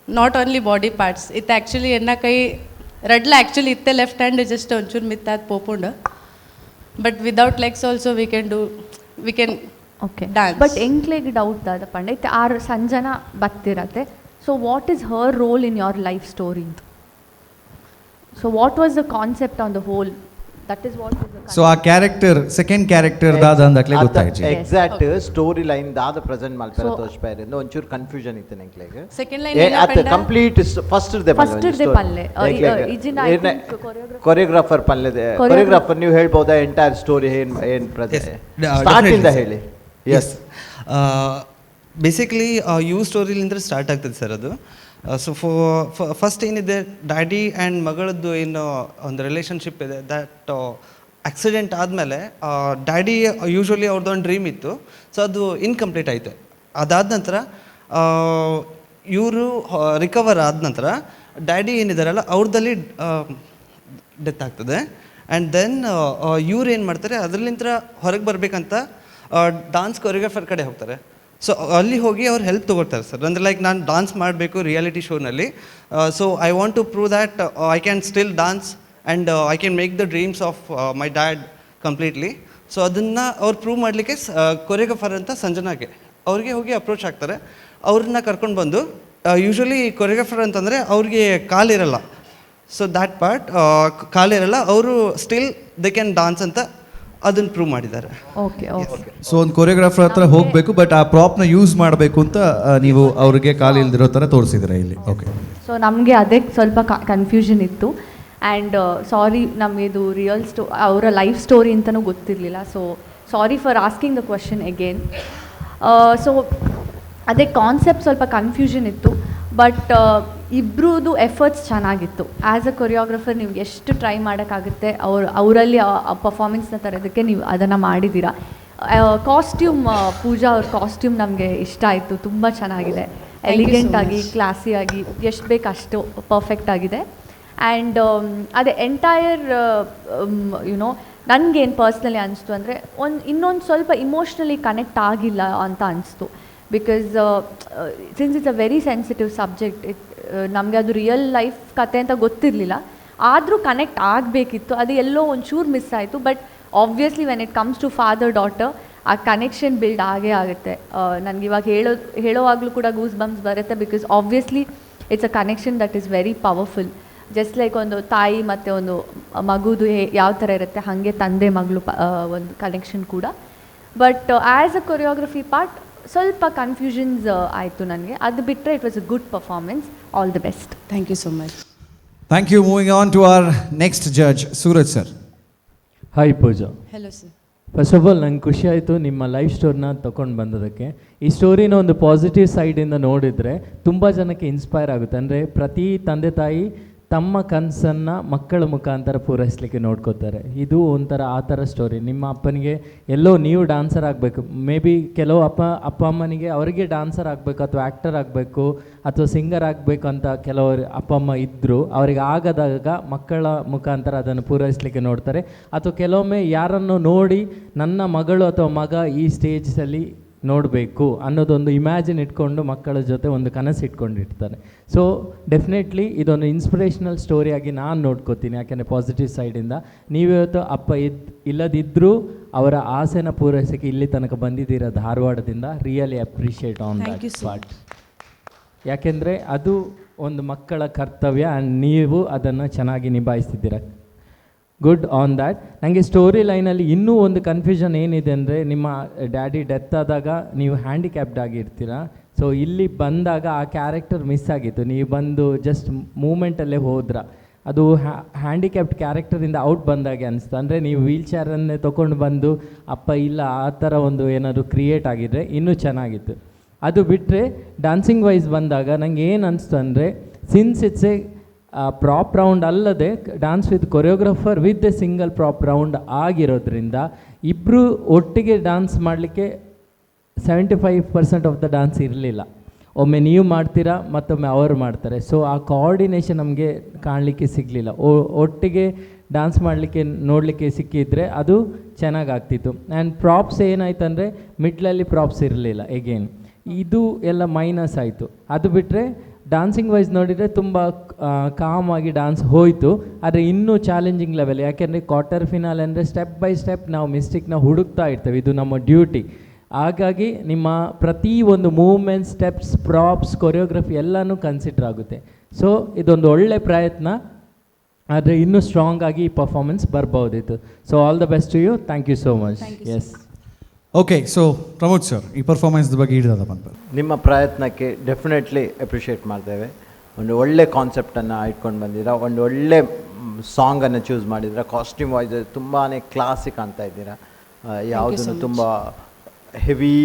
not only body parts. ಇತ್ತು actually ಎನ್ನ ಕೈ ರಡ್ಲ ಆ್ಯಕ್ಚುಲಿ ಇತ್ತೆ left hand just ಒಂಚೂರು ಮಿತ್ತಾದ ಪೋಪುಂಡು, but without legs also we can do, we can okay dance. But ಎಂಕ್ಲೆಗ್ doubt ದಾದ ಪಂಡ ಇತ್ತೆ ಆರು Sanjana ಬತ್ತಿರತ್ತೆ. So what is her role in your life story? So what was the concept on the whole? That is what is so ಆ character, second character ದಾದ ಅಂದಕ್ಲೆ ಗೊತ್ತಾಯ್ತು. Exact story line ದಾದ present ಮಲ್ಪೆರ ತೋಜ್ಪೇರ್ ಒಂಚೂರು ಕನ್ಫ್ಯೂಷನ್ ಇತ್ತು ಎಂಕ್ಲೆಗ್. ಸೆಕೆಂಡ್ ಲೈನ್ ಅತ್ complete first they first they ಪಲ್ಲೆ choreographer ಪಲ್ಲೆ, ಕೊರಿಯೋಗ್ರಾಫರ್ ನೀವು ಹೇಳ್ಬೋದಾ ಎಂಟೈರ್ ಸ್ಟೋರಿ ಏನ್ ಏನ್ ಪ್ರೆಸೆಂಟ್ ಸ್ಟಾರ್ಟ್ ಇಂದ ಹೇಳಿ. ಎಸ್, ಬೇಸಿಕಲಿ you ಸ್ಟೋರಿಲಿಂದ start ಆಗ್ತದೆ ಸರ್ ಅದು. ಸೊ ಫಸ್ಟ್ ಏನಿದೆ, ಡ್ಯಾಡಿ ಆ್ಯಂಡ್ ಮಗಳದ್ದು ಏನು ಒಂದು ರಿಲೇಷನ್ಶಿಪ್ ಇದೆ, that accident ಆದಮೇಲೆ ಡ್ಯಾಡಿ ಯೂಶ್ವಲಿ ಅವ್ರದ್ದು ಒಂದು ಡ್ರೀಮ್ ಇತ್ತು, ಸೊ ಅದು ಇನ್ಕಂಪ್ಲೀಟ್ ಆಯಿತು. ಅದಾದ ನಂತರ ಇವರು ರಿಕವರ್ ಆದ ನಂತರ ಡ್ಯಾಡಿ ಏನಿದಾರಲ್ಲ ಅವ್ರದ್ದಲ್ಲಿ ಡೆತ್ ಆಗ್ತದೆ. ಆ್ಯಂಡ್ then ಇವ್ರು ಏನು ಮಾಡ್ತಾರೆ, ಅದರಲ್ಲಿಂದ ಹೊರಗೆ ಬರಬೇಕಂತ ಡಾನ್ಸ್ ಕೊರಿಯೋಗ್ರಾಫರ್ ಕಡೆ ಹೋಗ್ತಾರೆ. ಸೊ ಅಲ್ಲಿ ಹೋಗಿ ಅವ್ರು ಹೆಲ್ಪ್ ತೊಗೊಳ್ತಾರೆ ಸರ್. ಅಂದರೆ ಲೈಕ್ ನಾನು ಡಾನ್ಸ್ ಮಾಡಬೇಕು ರಿಯಾಲಿಟಿ ಶೋನಲ್ಲಿ, so I want to prove that I can still dance and I can make the dreams of my dad completely. So ಅದನ್ನು ಅವ್ರು ಪ್ರೂವ್ ಮಾಡಲಿಕ್ಕೆ ಕೊರಿಯೋಗ್ರಾಫರ್ ಅಂತ ಸಂಜನಾಗೆ ಅವ್ರಿಗೆ ಹೋಗಿ ಅಪ್ರೋಚ್ ಆಗ್ತಾರೆ. ಅವ್ರನ್ನ ಕರ್ಕೊಂಡು ಬಂದು, ಯೂಶ್ವಲಿ ಕೊರಿಯೋಗ್ರಾಫರ್ ಅಂತಂದರೆ ಅವ್ರಿಗೆ ಕಾಲಿರಲ್ಲ, so that part ಕಾಲಿರಲ್ಲ, ಅವರು still they can dance ಅಂತ ಅದನ್ನು ಪ್ರೂವ್ ಮಾಡಿದ್ದಾರೆ. Okay okay. So ಒಂದು ಕೊರಿಯೋಗ್ರಾಫರ್ ಹತ್ರ ಹೋಗಬೇಕು, ಬಟ್ ಆ ಪ್ರಾಪ್ನ ಯೂಸ್ ಮಾಡಬೇಕು ಅಂತ ನೀವು ಅವ್ರಿಗೆ ಕಾಲಿಲ್ದಿರೋ ಥರ ತೋರಿಸಿದ್ರೆ ಇಲ್ಲಿ. ಓಕೆ, ಸೊ ನಮಗೆ ಅದೇ ಸ್ವಲ್ಪ ಕನ್ಫ್ಯೂಷನ್ ಇತ್ತು. ಆ್ಯಂಡ್ ಸಾರಿ, ನಮಗೆ ಇದು ರಿಯಲ್ ಅವರ ಲೈಫ್ ಸ್ಟೋರಿ ಅಂತಲೂ ಗೊತ್ತಿರಲಿಲ್ಲ. So sorry for asking the question again. So ಅದೇ ಕಾನ್ಸೆಪ್ಟ್ ಸ್ವಲ್ಪ ಕನ್ಫ್ಯೂಷನ್ ಇತ್ತು. ಬಟ್ ಇಬ್ಬರದು ಎಫರ್ಟ್ಸ್ ಚೆನ್ನಾಗಿತ್ತು. As a choreographer ನೀವು ಎಷ್ಟು ಟ್ರೈ ಮಾಡೋಕ್ಕಾಗುತ್ತೆ ಅವ್ರು ಅವರಲ್ಲಿ ಆ ಪರ್ಫಾರ್ಮೆನ್ಸ್ನ ತರೋದಕ್ಕೆ ನೀವು ಅದನ್ನು ಮಾಡಿದ್ದೀರಾ. ಕಾಸ್ಟ್ಯೂಮ್, ಪೂಜಾ ಅವ್ರ ಕಾಸ್ಟ್ಯೂಮ್ ನಮಗೆ ಇಷ್ಟ ಆಯಿತು, ತುಂಬ ಚೆನ್ನಾಗಿದೆ. Thank you so elegant ಆಗಿ, much. ಕ್ಲಾಸಿ ಆಗಿ, ಎಷ್ಟು ಬೇಕು ಅಷ್ಟು ಪರ್ಫೆಕ್ಟ್ ಆಗಿದೆ. ಆ್ಯಂಡ್ ಅದೇ ಎಂಟೈರ್ ನನಗೇನು ಪರ್ಸ್ನಲಿ ಅನಿಸ್ತು ಅಂದರೆ, ಒಂದು ಇನ್ನೊಂದು ಸ್ವಲ್ಪ ಇಮೋಷ್ನಲಿ ಕನೆಕ್ಟ್ ಆಗಿಲ್ಲ ಅಂತ ಅನಿಸ್ತು, because since it's a very sensitive subject, it ನಮಗೆ ಅದು ರಿಯಲ್ ಲೈಫ್ ಕತೆ ಅಂತ ಗೊತ್ತಿರಲಿಲ್ಲ, ಆದರೂ ಕನೆಕ್ಟ್ ಆಗಬೇಕಿತ್ತು. ಅದು ಎಲ್ಲೋ ಒಂಚೂರು ಮಿಸ್ ಆಯಿತು. But obviously when it comes to father daughter, ಆ ಕನೆಕ್ಷನ್ ಬಿಲ್ಡ್ ಆಗೇ ಆಗುತ್ತೆ. ನನಗೆ ಇವಾಗ ಹೇಳೋವಾಗಲೂ ಕೂಡ ಗೂಸ್ ಬಂಪ್ಸ್ ಬರುತ್ತೆ, because obviously it's a connection that is very powerful. Just like ಒಂದು ತಾಯಿ ಮತ್ತು ಒಂದು ಮಗುದು ಯಾವ ಥರ ಇರುತ್ತೆ ಹಾಗೆ ತಂದೆ ಮಗಳು ಒಂದು ಕನೆಕ್ಷನ್ ಕೂಡ. But as a choreography part ಸ್ವಲ್ಪ ಕನ್ಫ್ಯೂಷನ್ಸ್ ಆಯಿತು ನನಗೆ. ಅದು ಬಿಟ್ಟರೆ it was a good performance. All the best. Thank you so much. Thank you. Moving on to our next judge, Suraj sir. Hi Pooja. Hello sir. First of all, ನಂಗೆ ಖುಷಿ ಆಯಿತು ನಿಮ್ಮ life ಸ್ಟೋರಿನ ತೊಗೊಂಡು ಬಂದದಕ್ಕೆ. ಈ ಸ್ಟೋರಿನ ಒಂದು ಪಾಸಿಟಿವ್ ಸೈಡಿಂದ ನೋಡಿದರೆ ತುಂಬ ಜನಕ್ಕೆ ಇನ್ಸ್ಪೈರ್ ಆಗುತ್ತೆ. ಅಂದರೆ ಪ್ರತಿ ತಂದೆ ತಾಯಿ ತಮ್ಮ ಕನಸನ್ನು ಮಕ್ಕಳ ಮುಖಾಂತರ ಪೂರೈಸಲಿಕ್ಕೆ ನೋಡ್ಕೋತಾರೆ. ಇದು ಒಂಥರ ಆ ಥರ ಸ್ಟೋರಿ. ನಿಮ್ಮ ಅಪ್ಪನಿಗೆ ಎಲ್ಲೋ ನೀವು ಡಾನ್ಸರ್ ಆಗಬೇಕು, ಮೇ ಬಿ ಕೆಲವು ಅಪ್ಪ ಅಪ್ಪ ಅಮ್ಮನಿಗೆ ಅವರಿಗೆ ಡಾನ್ಸರ್ ಆಗಬೇಕು ಅಥವಾ ಆ್ಯಕ್ಟರ್ ಆಗಬೇಕು ಅಥವಾ ಸಿಂಗರ್ ಆಗಬೇಕು ಅಂತ ಕೆಲವರು ಅಪ್ಪ ಅಮ್ಮ ಇದ್ದರು, ಅವರಿಗೆ ಆಗದಾಗ ಮಕ್ಕಳ ಮುಖಾಂತರ ಅದನ್ನು ಪೂರೈಸಲಿಕ್ಕೆ ನೋಡ್ತಾರೆ. ಅಥವಾ ಕೆಲವೊಮ್ಮೆ ಯಾರನ್ನು ನೋಡಿ ನನ್ನ ಮಗಳು ಅಥವಾ ಮಗ ಈ ಸ್ಟೇಜಲ್ಲಿ ನೋಡಬೇಕು ಅನ್ನೋದೊಂದು ಇಮ್ಯಾಜಿನ್ ಇಟ್ಕೊಂಡು ಮಕ್ಕಳ ಜೊತೆ ಒಂದು ಕನಸು ಇಟ್ಕೊಂಡಿರ್ತಾರೆ. ಸೊ ಡೆಫಿನೆಟ್ಲಿ ಇದೊಂದು ಇನ್ಸ್ಪಿರೇಷ್ನಲ್ ಸ್ಟೋರಿಯಾಗಿ ನಾನು ನೋಡ್ಕೋತೀನಿ. ಯಾಕೆಂದರೆ ಪಾಸಿಟಿವ್ ಸೈಡಿಂದ ನೀವಿವತ್ತು ಅಪ್ಪ ಇಲ್ಲದಿದ್ದರೂ ಅವರ ಆಸೆನ ಪೂರೈಸೋಕ್ಕೆ ಇಲ್ಲಿ ತನಕ ಬಂದಿದ್ದೀರ ಧಾರವಾಡದಿಂದ. Really appreciate on Thank you, that sir. Part. ಯಾಕೆಂದರೆ ಅದು ಒಂದು ಮಕ್ಕಳ ಕರ್ತವ್ಯ ಆ್ಯಂಡ್ ನೀವು ಅದನ್ನು ಚೆನ್ನಾಗಿ ನಿಭಾಯಿಸ್ತಿದ್ದೀರ. Good on that. ನನಗೆ ಸ್ಟೋರಿ ಲೈನಲ್ಲಿ ಇನ್ನೂ ಒಂದು ಕನ್ಫ್ಯೂಷನ್ ಏನಿದೆ ಅಂದರೆ, ನಿಮ್ಮ ಡ್ಯಾಡಿ ಡೆತ್ ಆದಾಗ ನೀವು ಹ್ಯಾಂಡಿಕ್ಯಾಪ್ಡ್ ಆಗಿರ್ತೀರ. ಸೊ ಇಲ್ಲಿ ಬಂದಾಗ ಆ ಕ್ಯಾರೆಕ್ಟರ್ ಮಿಸ್ ಆಗಿತ್ತು. ನೀವು ಬಂದು ಜಸ್ಟ್ ಮೂಮೆಂಟಲ್ಲೇ ಹೋದ್ರ, ಅದು ಹ್ಯಾಂಡಿಕ್ಯಾಪ್ಡ್ ಕ್ಯಾರೆಕ್ಟರಿಂದ ಔಟ್ ಬಂದಾಗೆ ಅನಿಸ್ತು. ಅಂದರೆ ನೀವು ವೀಲ್ ಚೇರನ್ನೇ ತೊಗೊಂಡು ಬಂದು ಅಪ್ಪ ಇಲ್ಲ ಆ ಥರ ಒಂದು ಏನಾದರೂ ಕ್ರಿಯೇಟ್ ಆಗಿದ್ದರೆ ಇನ್ನೂ ಚೆನ್ನಾಗಿತ್ತು. ಅದು ಬಿಟ್ಟರೆ ಡ್ಯಾನ್ಸಿಂಗ್ ವೈಸ್ ಬಂದಾಗ ನನಗೆ ಏನು ಅನಿಸ್ತು ಅಂದರೆ, since it's a prop round ಅಲ್ಲದೆ dance with choreographer with a single prop round ಆಗಿರೋದ್ರಿಂದ ಇಬ್ಬರು ಒಟ್ಟಿಗೆ ಡ್ಯಾನ್ಸ್ ಮಾಡಲಿಕ್ಕೆ 75% of the dance ಇರಲಿಲ್ಲ. ಒಮ್ಮೆ ನೀವು ಮಾಡ್ತೀರಾ, ಮತ್ತೊಮ್ಮೆ ಅವರು ಮಾಡ್ತಾರೆ. ಸೊ ಆ ಕೋಆರ್ಡಿನೇಷನ್ ನಮಗೆ ಕಾಣಲಿಕ್ಕೆ ಸಿಗಲಿಲ್ಲ. ಒಟ್ಟಿಗೆ ಡ್ಯಾನ್ಸ್ ಮಾಡಲಿಕ್ಕೆ ನೋಡಲಿಕ್ಕೆ ಸಿಕ್ಕಿದ್ರೆ ಅದು ಚೆನ್ನಾಗಾಗ್ತಿತ್ತು. ಆ್ಯಂಡ್ ಪ್ರಾಪ್ಸ್ ಏನಾಯ್ತು ಅಂದರೆ, ಮಿಡ್ಲಲ್ಲಿ ಪ್ರಾಪ್ಸ್ ಇರಲಿಲ್ಲ. ಎಗೇನ್ ಇದು ಎಲ್ಲ ಮೈನಸ್ ಆಯಿತು. ಅದು ಬಿಟ್ಟರೆ ಡಾನ್ಸಿಂಗ್ ವೈಸ್ ನೋಡಿದರೆ ತುಂಬ ಕಾಮಾಗಿ ಡಾನ್ಸ್ ಹೋಯಿತು. ಆದರೆ ಇನ್ನೂ ಚಾಲೆಂಜಿಂಗ್ ಲೆವೆಲ್, ಯಾಕೆಂದರೆ ಕ್ವಾರ್ಟರ್ ಫಿನಾಲ್ ಅಂದರೆ step by step ನಾವು ಮಿಸ್ಟೇಕ್ನ ಹುಡುಕ್ತಾ ಇರ್ತೇವೆ, ಇದು ನಮ್ಮ ಡ್ಯೂಟಿ. ಹಾಗಾಗಿ ನಿಮ್ಮ ಪ್ರತಿ ಒಂದು movement, steps, props, choreography ಎಲ್ಲನೂ ಕನ್ಸಿಡರ್ ಆಗುತ್ತೆ. ಸೊ ಇದೊಂದು ಒಳ್ಳೆ ಪ್ರಯತ್ನ, ಆದರೆ ಇನ್ನೂ ಸ್ಟ್ರಾಂಗ್ ಆಗಿ ಈ performance ಬರ್ಬೋದಿತ್ತು. So all the best to you. Thank you so much. Yes. Okay, so Pramod sir, ಈ ಪರ್ಫಾರ್ಮೆನ್ಸ್ ಬಗ್ಗೆ ಹಿಡಿದ ಬಂತು. ನಿಮ್ಮ ಪ್ರಯತ್ನಕ್ಕೆ ಡೆಫಿನೆಟ್ಲಿ ಅಪ್ರಿಷಿಯೇಟ್ ಮಾಡ್ತೇವೆ. ಒಂದು ಒಳ್ಳೆ ಕಾನ್ಸೆಪ್ಟನ್ನು ಇಟ್ಕೊಂಡು ಬಂದಿದ್ದೀರಾ, ಒಂದು ಒಳ್ಳೆ ಸಾಂಗನ್ನು ಚೂಸ್ ಮಾಡಿದ್ದೀರಾ, ಕಾಸ್ಟ್ಯೂಮ್ ವೈಸ್ ತುಂಬಾ ಕ್ಲಾಸಿಕ್ ಅಂತ ಇದ್ದೀರಾ. ಯಾವುದನ್ನು ತುಂಬ ಹೆವಿ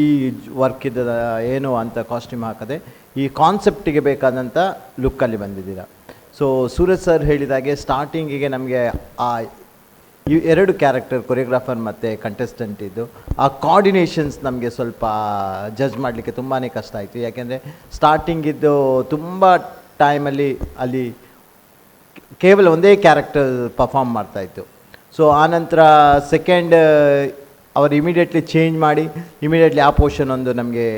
ವರ್ಕ್ ಇದ್ದ ಏನು ಅಂತ ಕಾಸ್ಟ್ಯೂಮ್ ಹಾಕದೆ ಈ ಕಾನ್ಸೆಪ್ಟಿಗೆ ಬೇಕಾದಂಥ ಲುಕ್ಕಲ್ಲಿ ಬಂದಿದ್ದೀರಾ. ಸೊ ಸೂರಜ್ ಸರ್ ಹೇಳಿದಾಗೆ ಸ್ಟಾರ್ಟಿಂಗಿಗೆ ನಮಗೆ ಆ ಈ ಎರಡು ಕ್ಯಾರೆಕ್ಟರ್, ಕೊರಿಯೋಗ್ರಾಫರ್ ಮತ್ತು ಕಂಟೆಸ್ಟೆಂಟ್ ಇದ್ದು ಆ ಕೋಆರ್ಡಿನೇಷನ್ಸ್ ನಮಗೆ ಸ್ವಲ್ಪ ಜಡ್ಜ್ ಮಾಡಲಿಕ್ಕೆ ತುಂಬಾ ಕಷ್ಟ ಆಯಿತು. ಯಾಕೆಂದರೆ ಸ್ಟಾರ್ಟಿಂಗಿದ್ದು ತುಂಬ ಟೈಮಲ್ಲಿ ಅಲ್ಲಿ ಕೇವಲ ಒಂದೇ ಕ್ಯಾರೆಕ್ಟರ್ ಪರ್ಫಾರ್ಮ್ ಮಾಡ್ತಾಯಿತ್ತು. ಸೊ ಆನಂತರ ಸೆಕೆಂಡ್ ಅವರು ಇಮಿಡಿಯೇಟ್ಲಿ ಚೇಂಜ್ ಮಾಡಿ ಇಮಿಡಿಯೇಟ್ಲಿ ಆ ಪೋರ್ಷನ್ ಒಂದು ನಮಗೆ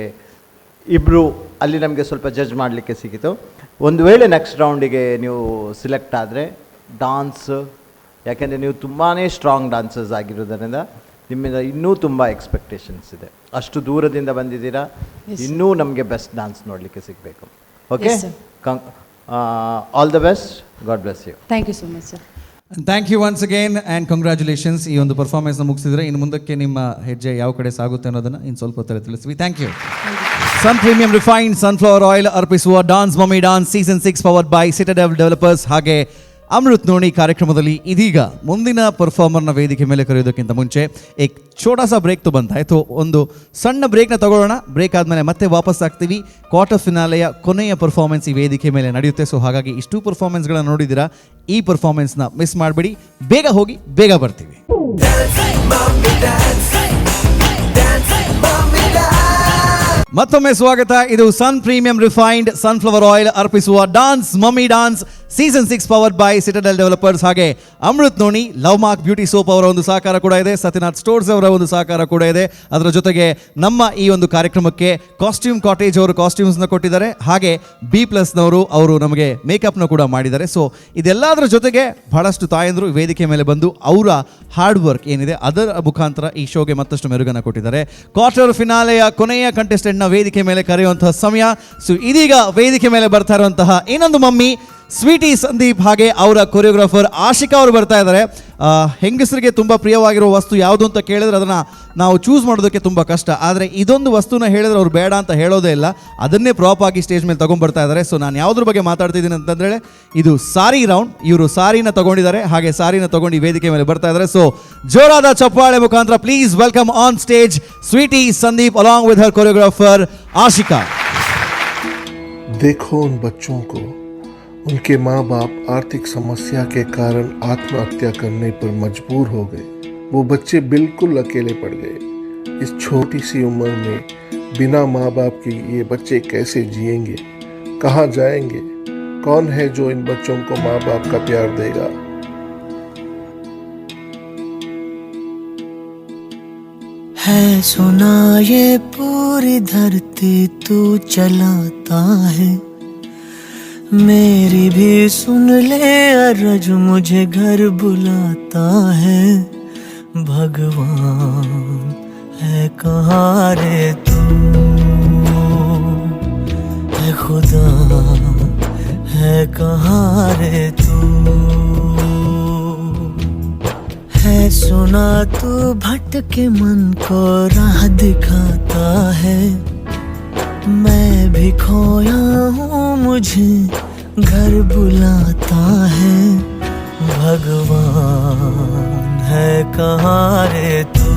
ಇಬ್ಬರು ಅಲ್ಲಿ ನಮಗೆ ಸ್ವಲ್ಪ ಜಡ್ಜ್ ಮಾಡಲಿಕ್ಕೆ ಸಿಕ್ಕಿತು. ಒಂದು ವೇಳೆ ನೆಕ್ಸ್ಟ್ ರೌಂಡಿಗೆ ನೀವು ಸಿಲೆಕ್ಟ್ ಆದರೆ ಡಾನ್ಸ್, ಯಾಕೆಂದರೆ ನೀವು ತುಂಬಾ ಸ್ಟ್ರಾಂಗ್ ಡಾನ್ಸರ್ಸ್ ಆಗಿರೋದರಿಂದ ನಿಮ್ಮಿಂದ ಇನ್ನೂ ತುಂಬ ಎಕ್ಸ್ಪೆಕ್ಟೇಷನ್ಸ್ ಇದೆ. ಅಷ್ಟು ದೂರದಿಂದ ಬಂದಿದ್ದೀರಾ, ಇನ್ನೂ ನಮಗೆ ಬೆಸ್ಟ್ ಡಾನ್ಸ್ ನೋಡಲಿಕ್ಕೆ ಸಿಗಬೇಕು. Okay, all the best, God bless you. Thank you so much sir. Thank you once again and congratulations. ಈ ಒಂದು ಪರ್ಫಾರ್ಮೆನ್ಸ್ನ ಮುಗಿಸಿದ್ರೆ ಇನ್ನು ಮುಂದಕ್ಕೆ ನಿಮ್ಮ ಹೆಜ್ಜೆ ಯಾವ ಕಡೆ ಸಾಗುತ್ತೆ ಅನ್ನೋದನ್ನು ಇನ್ನು ಸ್ವಲ್ಪ ಹೊತ್ತಲ್ಲಿ ತಿಳಿಸ್ತೀವಿ. Thank you. Sun Premium Refined Sunflower Oil ಅರ್ಪಿಸುವ Dance Mummy Dance season 6 powered by Citadel Developers ಹಾಗೆ Amrit noni ಕಾರ್ಯಕ್ರಮದಲ್ಲಿ ಇದೀಗ ಮುಂದಿನ ಪರ್ಫಾರ್ಮರ್ನ ವೇದಿಕೆ ಮೇಲೆ ಕರೆಯೋದಕ್ಕಿಂತ ಮುಂಚೆ ಏಕ್ ಛೋಟಾ ಸಾ ಬ್ರೇಕ್ ತು ಬಂತಾಯ್ತು. ಒಂದು ಸಣ್ಣ ಬ್ರೇಕ್ನ ತಗೊಳ್ಳೋಣ. ಬ್ರೇಕ್ ಆದಮೇಲೆ ಮತ್ತೆ ವಾಪಸ್ ಆಗ್ತೀವಿ. ಕ್ವಾರ್ಟರ್ ಫಿನಾಲೆಯ ಕೊನೆಯ ಪರ್ಫಾರ್ಮೆನ್ಸ್ ಈ ವೇದಿಕೆ ಮೇಲೆ ನಡೆಯುತ್ತೆ. ಸೊ ಹಾಗಾಗಿ ಇಷ್ಟು ಪರ್ಫಾರ್ಮೆನ್ಸ್ಗಳನ್ನು ನೋಡಿದ್ದೀರಾ, ಈ ಪರ್ಫಾರ್ಮೆನ್ಸ್ನ ಮಿಸ್ ಮಾಡಬೇಡಿ. ಬೇಗ ಹೋಗಿ ಬೇಗ ಬರ್ತೀವಿ. ಮತ್ತೊಮ್ಮೆ ಸ್ವಾಗತ. ಇದು Sun Premium refined sunflower oil ಅರ್ಪಿಸುವ dance mummy dance season 6 powered by Citadel developers, ಹಾಗೆ Amrit noni, love mark beauty soap ಅವರ ಒಂದು ಸಹಕಾರ ಕೂಡ ಇದೆ, ಸತ್ಯನಾಥ್ ಸ್ಟೋರ್ಸ್ ಅವರ ಒಂದು ಸಹಕಾರ ಕೂಡ ಇದೆ. ಅದರ ಜೊತೆಗೆ ನಮ್ಮ ಈ ಒಂದು ಕಾರ್ಯಕ್ರಮಕ್ಕೆ ಕಾಸ್ಟ್ಯೂಮ್ ಕಾಟೇಜ್ ಅವರು ಕಾಸ್ಟ್ಯೂಮ್ಸ್ನ ಕೊಟ್ಟಿದ್ದಾರೆ, ಹಾಗೆ ಬಿ ಪ್ಲಸ್ನವರು ಅವರು ನಮಗೆ ಮೇಕಪ್ನ ಕೂಡ ಮಾಡಿದ್ದಾರೆ. ಸೊ ಇದೆಲ್ಲದರ ಜೊತೆಗೆ ಬಹಳಷ್ಟು ತಾಯಂದರು ವೇದಿಕೆ ಮೇಲೆ ಬಂದು ಅವರ ಹಾರ್ಡ್ ವರ್ಕ್ ಏನಿದೆ ಅದರ ಮುಖಾಂತರ ಈ ಶೋಗೆ ಮತ್ತಷ್ಟು ಮೆರುಗನ್ನು ಕೊಟ್ಟಿದ್ದಾರೆ. ಕ್ವಾರ್ಟರ್ ಫಿನಾಲೆಯ ಕೊನೆಯ ಕಂಟೆಸ್ಟೆಂಟ್ನ ವೇದಿಕೆ ಮೇಲೆ ಕರೆಯುವಂತಹ ಸಮಯ. ಸೊ ಇದೀಗ ವೇದಿಕೆ ಮೇಲೆ ಬರ್ತಾ ಇರುವಂತಹ ಇನ್ನೊಂದು ಮಮ್ಮಿ ಸ್ವೀಟಿ ಸಂದೀಪ್ ಹಾಗೆ ಅವರ ಕೊರಿಯೋಗ್ರಾಫರ್ ಆಶಿಕಾ ಅವರು ಬರ್ತಾ ಇದ್ದಾರೆ. ಹೆಂಗಸರಿಗೆ ತುಂಬ ಪ್ರಿಯವಾಗಿರುವ ವಸ್ತು ಯಾವುದು ಅಂತ ಕೇಳಿದ್ರೆ ಅದನ್ನು ನಾವು ಚೂಸ್ ಮಾಡೋದಕ್ಕೆ ತುಂಬ ಕಷ್ಟ. ಆದರೆ ಇದೊಂದು ವಸ್ತುನ ಹೇಳಿದ್ರೆ ಅವ್ರು ಬೇಡ ಅಂತ ಹೇಳೋದೇ ಇಲ್ಲ, ಅದನ್ನೇ ಪ್ರಾಪ್ ಆಗಿ ಸ್ಟೇಜ್ ಮೇಲೆ ತೊಗೊಂಡ್ಬರ್ತಾ ಇದ್ದಾರೆ. ಸೊ ನಾನು ಯಾವುದ್ರ ಬಗ್ಗೆ ಮಾತಾಡ್ತಿದ್ದೀನಿ ಅಂತಂದರೆ ಇದು ಸಾರಿ ರೌಂಡ್. ಇವರು ಸಾರಿನ ತಗೊಂಡಿದ್ದಾರೆ, ಹಾಗೆ ಸಾರಿನ ತಗೊಂಡು ಈ ವೇದಿಕೆ ಮೇಲೆ ಬರ್ತಾ ಇದ್ದಾರೆ. ಸೊ ಜೋರಾದ ಚಪ್ಪಾಳೆ ಮುಖಾಂತರ please welcome on stage Sweety Sandeep along with her choreographer Ashika. देखो उन बच्चों को, उनके माँ बाप आर्थिक समस्या के कारण आत्महत्या करने पर मजबूर हो गए। वो बच्चे बिल्कुल अकेले पड़ गए। इस छोटी सी उम्र में बिना माँ बाप के ये बच्चे कैसे जिएंगे, कहाँ जाएंगे? कौन है जो इन बच्चों को माँ बाप का प्यार देगा? है सुना ये पूरी धरती तू चलाता है, मेरी भी सुन ले अरज मुझे घर बुलाता है। भगवान है कहाँ रे तू, है खुदा है कहाँ रे तू। है सुना तू भटके मन को राह दिखाता है, मैं भी खोया हूँ मुझे घर बुलाता है। भगवान है कहाँ रे तू,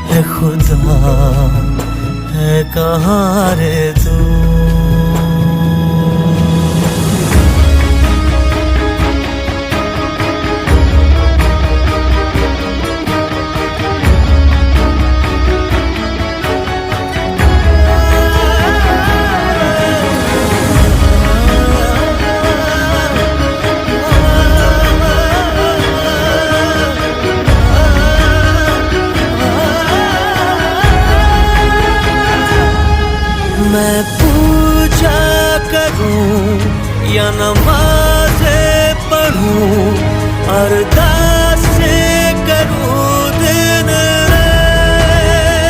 है खुदा है कहाँ रे तू। मैं पूजा करूं या नमाज़ें पढ़ूं, अरदास करूं दिन रात।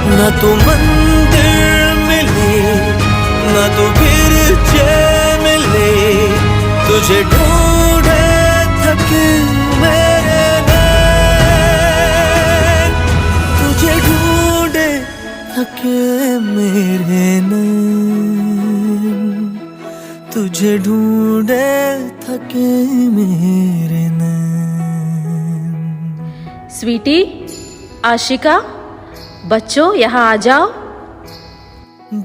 न तो मंदिर मिले न तो गिरजे मिले, तुझे ढूंढे थके मेरे नैन, तुझे ढूंढे थके मेरे नैन, तुझे ढूंढे थके मेरे नैन। स्वीटी, आशिका, बच्चों यहाँ आ जाओ।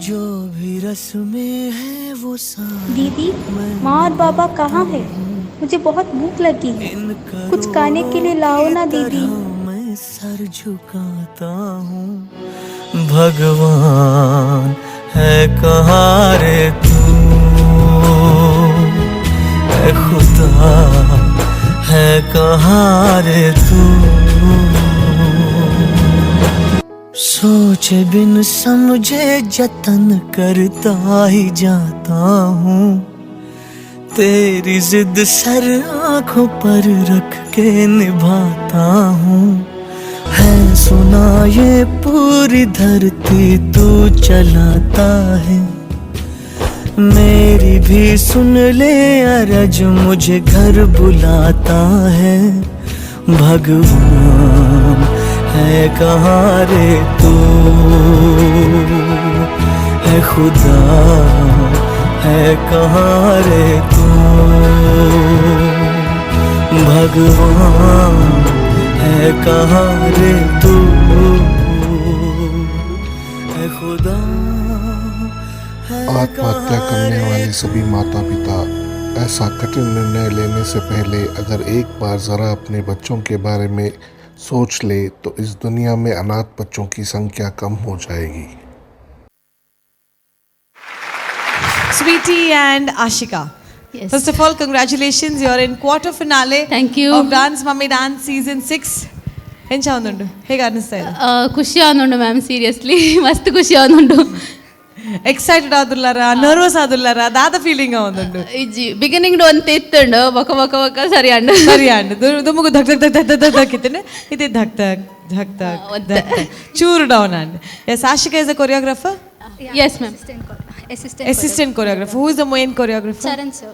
जो भी रस्में है वो सारी। दीदी, माँ और बाबा कहाँ है? मुझे बहुत भूख लगी है, कुछ खाने के लिए लाओ ना दीदी। मैं सर झुकाता हूँ, भगवान है कहाँ रे तू, है खुदा है कहाँ रे तू। सोचे बिन समझे जतन करता ही जाता हूँ, तेरी जिद सर आंखों पर रख के निभाता हूँ। है सुना ये पूरी धरती तू चलाता है, मेरी भी सुन ले अरज मुझे घर बुलाता है। भगवान है कहाँ रे तू, है खुदा है कहाँ रे तू, भगवान है कहाँ रे तू, है खुदा। आत्महत्या करने वाले सभी माता पिता ऐसा कठिन निर्णय लेने से पहले अगर एक बार ज़रा अपने बच्चों के बारे में सोच ले तो इस दुनिया में अनाथ बच्चों की संख्या कम हो जाएगी। Sweetie and Ashika. Yes. First of all, congratulations. You're in quarter finale. Thank you. Of Dance Mummy Dance season 6. ಎಂಚ ಒಂದುಂಡು ಹೇಗೆ ಅನ್ನಿಸ್ತಾ ಇದೆ? ಖುಷಿ ಆವೊಂದುಂಡು ಮ್ಯಾಮ್, ಸೀರಿಯಸ್ಲಿ ಮಸ್ತ್ ಖುಷಿ ಆವೊಂದುಂಡು. ಎಕ್ಸೈಟೆಡ್ ಆದುಲ್ಲಾರ, ನರ್ವಸ್ ಆದುಲ್ಲಾರ, ದಾದ ಫೀಲಿಂಗ್ ಒಂದುಂಡು? ಇಜ್ಜಿ, ಬಿಗಿನಿಂಗ್ ಒಂತೆ ಇತ್ತುಂಡು, ಬೊಕ ಬೊಕ ಬೊಕ ಸರಿ ಅಂಡು. ಸರಿ ಅಂಡು. ದುಮ್ಮುಗು ಧಕ್ ಧಕ್ ಧಕ್ ಧಕ್ ಧಕ್ ಧಕ್ ಇತ್ತನೆ ಇದೆ, ಧಕ್ ಧಕ್ ಧಕ್ ಧಕ್ ಧಕ್ ಚೂರು down and. Yes, Ashika is a choreographer? Yes ma'am. Assistant. Assistant choreographer. Who is the main choreographer? Charan sir.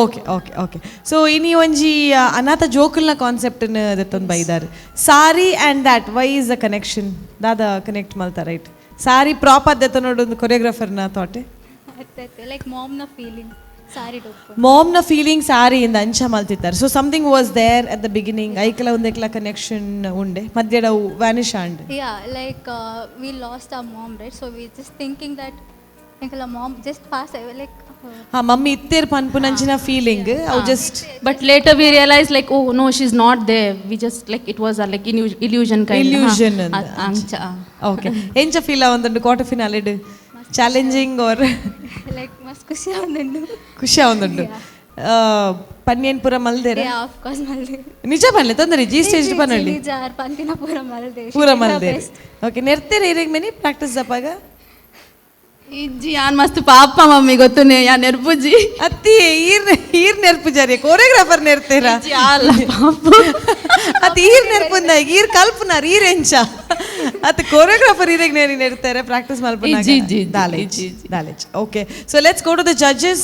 Okay okay okay. So ಇನಿ ಒಂಜಿ ಅನಾಥ ಜೋಕುಲ್ನ ಕಾನ್ಸೆಪ್ಟ್ ದೆತ್ತೊಂದು ಬೈದಾರ್ sari and that why is the connection? ದಾದ connect ಮಲ್ತ right sari proper ದೆತ್ತ ನೋಡೊಂದು ಕೊರಿಯೋಗ್ರಾಫರ್ನ ಥಾಟ್? ಲೈಕ್ ಮಾಮ್ನ ಫೀಲಿಂಗ್ ಸಾರಿ ಡೊಪ್ಪು. ಮಾಮ್ನ ಫೀಲಿಂಗ್ ಸಾರಿ ಇಂದ ಅಂಚ ಮಲ್ತಿತ್ತಾರೆ. So something was there at the beginning, ಐಕಲ ಒಂದೆಕ್ಲ connection ಉಂಡೆ ಮಧ್ಯಡ vanish and. Yeah, like we lost our mom, right? So we just thinking that ಎಂಕಲ mom just pass like ಹಾ ಮಮ್ಮಿ ಇತ್ತೇರ್ ಪನ್ಪುನಂಚಿನ ಫೀಲಿಂಗ್ ಅವು just. But later we realize like, oh no, she is not there, we just like it was like illusion kind. Illusion. ಅಂಚ. Okay, ಎಂಚ feel ಆವೊಂದುಂಡು quarter finale? Challenging or like ಮಸ್ತ್ ಖುಷಿ ಆವೊಂದುಂಡು. ಖುಷಿ ಆವೊಂದುಂಡು. ಪನ್ನೇನ್ ಪೂರ ಮಲ್ದೇರ? Yeah, of course ಮಲ್ದೆ. ನಿಜ ಪನ್ಲೆ, ತೊಂದರೆ ಜಿ ಸ್ಟೇಜ್ ಪನ್ನೊಳ್ಳಿ. ನಿಜ ಪಂತಿನ ಪೂರ ಮಲ್ದೆ. ಪೂರ ಮಲ್ದೆ. ಓಕೆ, ನೆರ್ತೆರ್ ಏರೆಗ್ ಮೆನಿ ಪ್ರಾಕ್ಟೀಸ್ ದಪ್ಪಾಗ? ಇಜ್ಜಿ, ಯಾನ್ ಮಸ್ತ್ ಪಾಪ ಮಮ್ಮಿ ಗೊತ್ತುನೆ, ಯಾನ್ ನೆರ್ಪುಜಿ. ಅತ್ತಿ ಈರ್ ಈರ್ ನೆರ್ಪುಜಾರಿ, ಕೊರಿಯೋಗ್ರಾಫರ್ ನೆರ್ತೀರಾ? ಅಲ್ಲ ಪಾಪ. ಅತ್ ಈರ್ ನೆರ್ಪುಂದ ಈರ್ ಕಲ್ಪನಾರ್ ಈರ್ ಎಂಚ ಅತ್ ಕೊರಿಯೋಗ್ರಾಫರ್ ಈರೆಗ್ ನೇರಿ ನೆರ್ತಾರೆ ಪ್ರಾಕ್ಟೀಸ್ ಮಲ್ಪುನಾಗ? ಇಜ್ಜಿ, ಇಜ್ಜಿ, ದಾಲೇಜ್ ದಾಲೇಜ್. Okay, so let's go to the judges.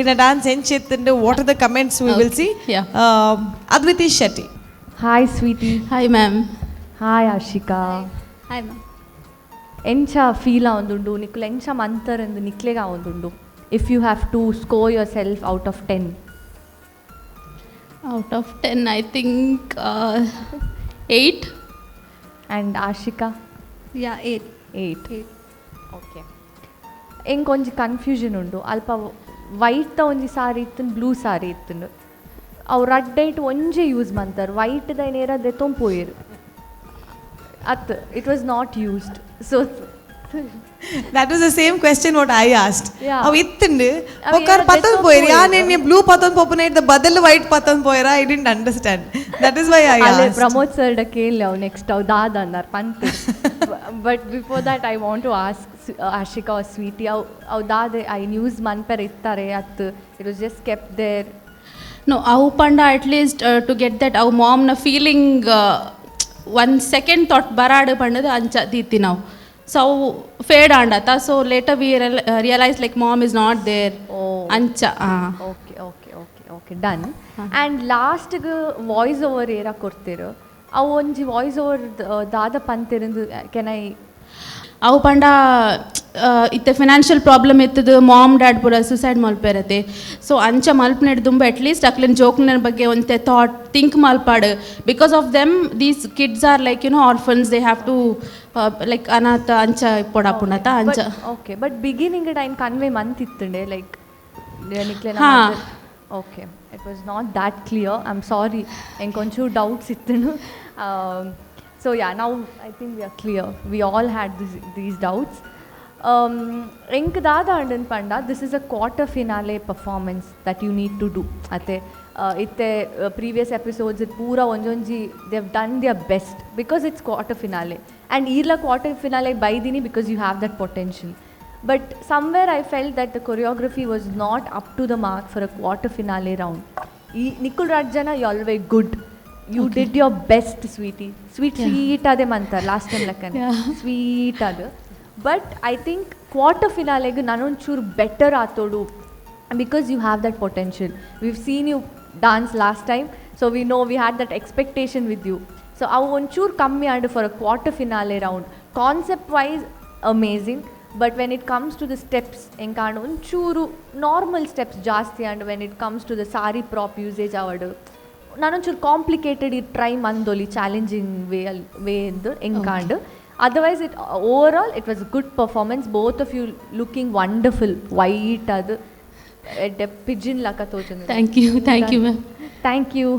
In dance ಎಂಚಿತ್ತುಂಡು, what are the comments we will see. Adviti Shetty. Hi Sweety. Hi ma'am. Hi Ashika. Hi ma'am. ಎಂಚ ಫೀಲ್ ಆವೊಂದುಂಡು ನಿಕುಲು, ಎಂಚ ಮಂತರಂದು ನಿಕ್ಲೆಗ್ ಆವೊಂದುಂಡು if you have to score yourself out of 10? Out of 10 I think 8. And Ashika? Yeah, 8. 8. Okay, ಎಂಕ್ ಒಂಜಿ confusion ಉಂಡು. ಅಲ್ಪ ವೈಟ್ದ ಒಂಜಿ ಸಾರಿ ಇತ್ತುಂಡು, ಬ್ಲೂ ಸಾರಿ ಇತ್ತುಂಡು. ಅವು ರಡ್ಡೈಟ್ ಒಂಜೆ ಯೂಸ್ ಮಂತರ್, ವೈಟ್ದ ನೇರ ದೆತ್ತೊಂದು ಪೋಯೆರ್ ಅತ್, it was not used. So that was the same question what I asked. Yeah. ಅವು ಇತ್ತುಂಡು ಅವು ಒಕ್ಕಾರ ಏನ ಪತ್ತೊಂದು ದೆತ್ತೊಂದು ಪೋಯೆರ್, ಯಾನ್ ಪೋಯೆರ್. ಎನ್ನೆ ಬ್ಲೂ ಪತ್ತೊಂದು ಪೋಪುನ ಇದ್ದ ಬದಲು ವೈಟ್ ಪತ್ತೊಂದು ಪೋಯೆರ? I didn't understand, that is why I ಅಲ್ಲೇ ಆಸ್ಕ್ಡ್. ಪ್ರಮೋದ್ ಸರ್ ಕೇಳಿ ಅವು ನೆಕ್ಸ್ಟ್ ಅವು ದಾದ ಅನ್ನಾರ್ ಪಂತ್. But before that I want to ask Ashika or Sweety, ಅವು ಅವು ದಾದೆ I news ಮನ್ಪೆರ್ ಇತ್ತಾರೆ ಅತ್ it was just kept there? No, ಅವು ಪಂಡ at least to get that ಅವು ಮಾಮ್ನ feeling one second thought ಬರಾಡು ಪಂಡದು ಅಂಚ ದೀತಿ ನಾವು. ಸೊ ಅವು feed ಆಂಡತ, so later we realise like mom is not there ಅಂಚ. Okay okay okay okay, done. And ಲಾಸ್ಟ್ಗೆ voice over ಏರ ಕೊಡ್ತೀರು, ಅವು ಒಂಜಿ ವಾಯ್ಸ್ ಓವರ್ ದಾದ ಪಂತಿರಂದು can I? ಅವು ಪಂಡ ಇತ್ತೆ ಫಿನಾನ್ಷಿಯಲ್ ಪ್ರಾಬ್ಲಮ್ ಇತ್ತದು, ಮಾಮ್ ಡ್ಯಾಡ್ ಪೂರ ಸೂಸೈಡ್ ಮಲ್ಪೆರತೆ. ಸೊ ಅಂಚ ಮಲ್ಪನೆಡ್ ದುಂಬ ಅಟ್ಲೀಸ್ಟ್ ಅಕ್ಲೆನ್ ಜೋಕ್ಲೆನ ಬಗ್ಗೆ ಒಂತೆ ಥಾಟ್ ಥಿಂಕ್ ಮಲ್ಪಾಡು, because of them these kids are like you know orphans, they have to like ಅನಾಥ ಅಂಚ ಪೊಡಾಪುಣತ ಅಂಚ. Okay, but beginning ಐನ್ ಕನ್ವೆ ಮಂತ್ ಇತ್ತುಂಡೆ ಲೈಕ್ ನಿಕ್ಲೆನ? ಹಾ. Okay, it was not that clear, I am sorry, ಎಂಕೊಂಚೂರು doubts ಇತ್ತುಂಡು. So yeah, ನಾವು I think we are clear, we all had this these doubts. ಎಂಕ್ ದಾದ undone ಪಂಡ, this is a quarter finale performance that you need to do ಅತ್ತೆ. ಇತ್ತೆ previous episodes ಪೂರ ಒಂಜೊಂಜಿ they have done their best because it's quarter finale. And ಈರ್ಲ quarter finale ಬೈದಿನಿ because you have that potential. But somewhere I felt that the choreography was not up to the mark for a quarter finale round. ಈ ನಿಕುಲ್ ರಾಜ್ ಜನ, you all very good, you did your best Sweety. Sweet sweet ಅದೇ ಮಂತಾರೆ last time ಲೆಕ್ಕನೆ sweet ಅದು. But I think quarter ಫಿನಾಲೆಗೆ ನಾನೊಂಚೂರು better ಆತೋಡು because you have that potential. We've seen you dance last time, so we know we had that expectation with you. So ಅವು ಒಂಚೂರು ಕಮ್ಮಿ ಆಡು for a quarter finale round. Concept wise amazing, But when it comes to the steps ಎಂಕಾಂಡ್ ಒಂಚೂರು normal steps ಜಾಸ್ತಿ. And when it comes to the sari prop usage ಆವಡ್, ನಾನೊಂಚೂರು complicated ಈ try ಮಂದೊಲಿ challenging way ಅಲ್ಲಿ way ಎಂದು ಎಂಕಾಂಡ್. Otherwise it overall it was good performance. Both of you looking wonderful, white ಅದು pigeon ಲಕ ತೋಚುಂಡು. Thank you, thank you, ma'am. Thank you.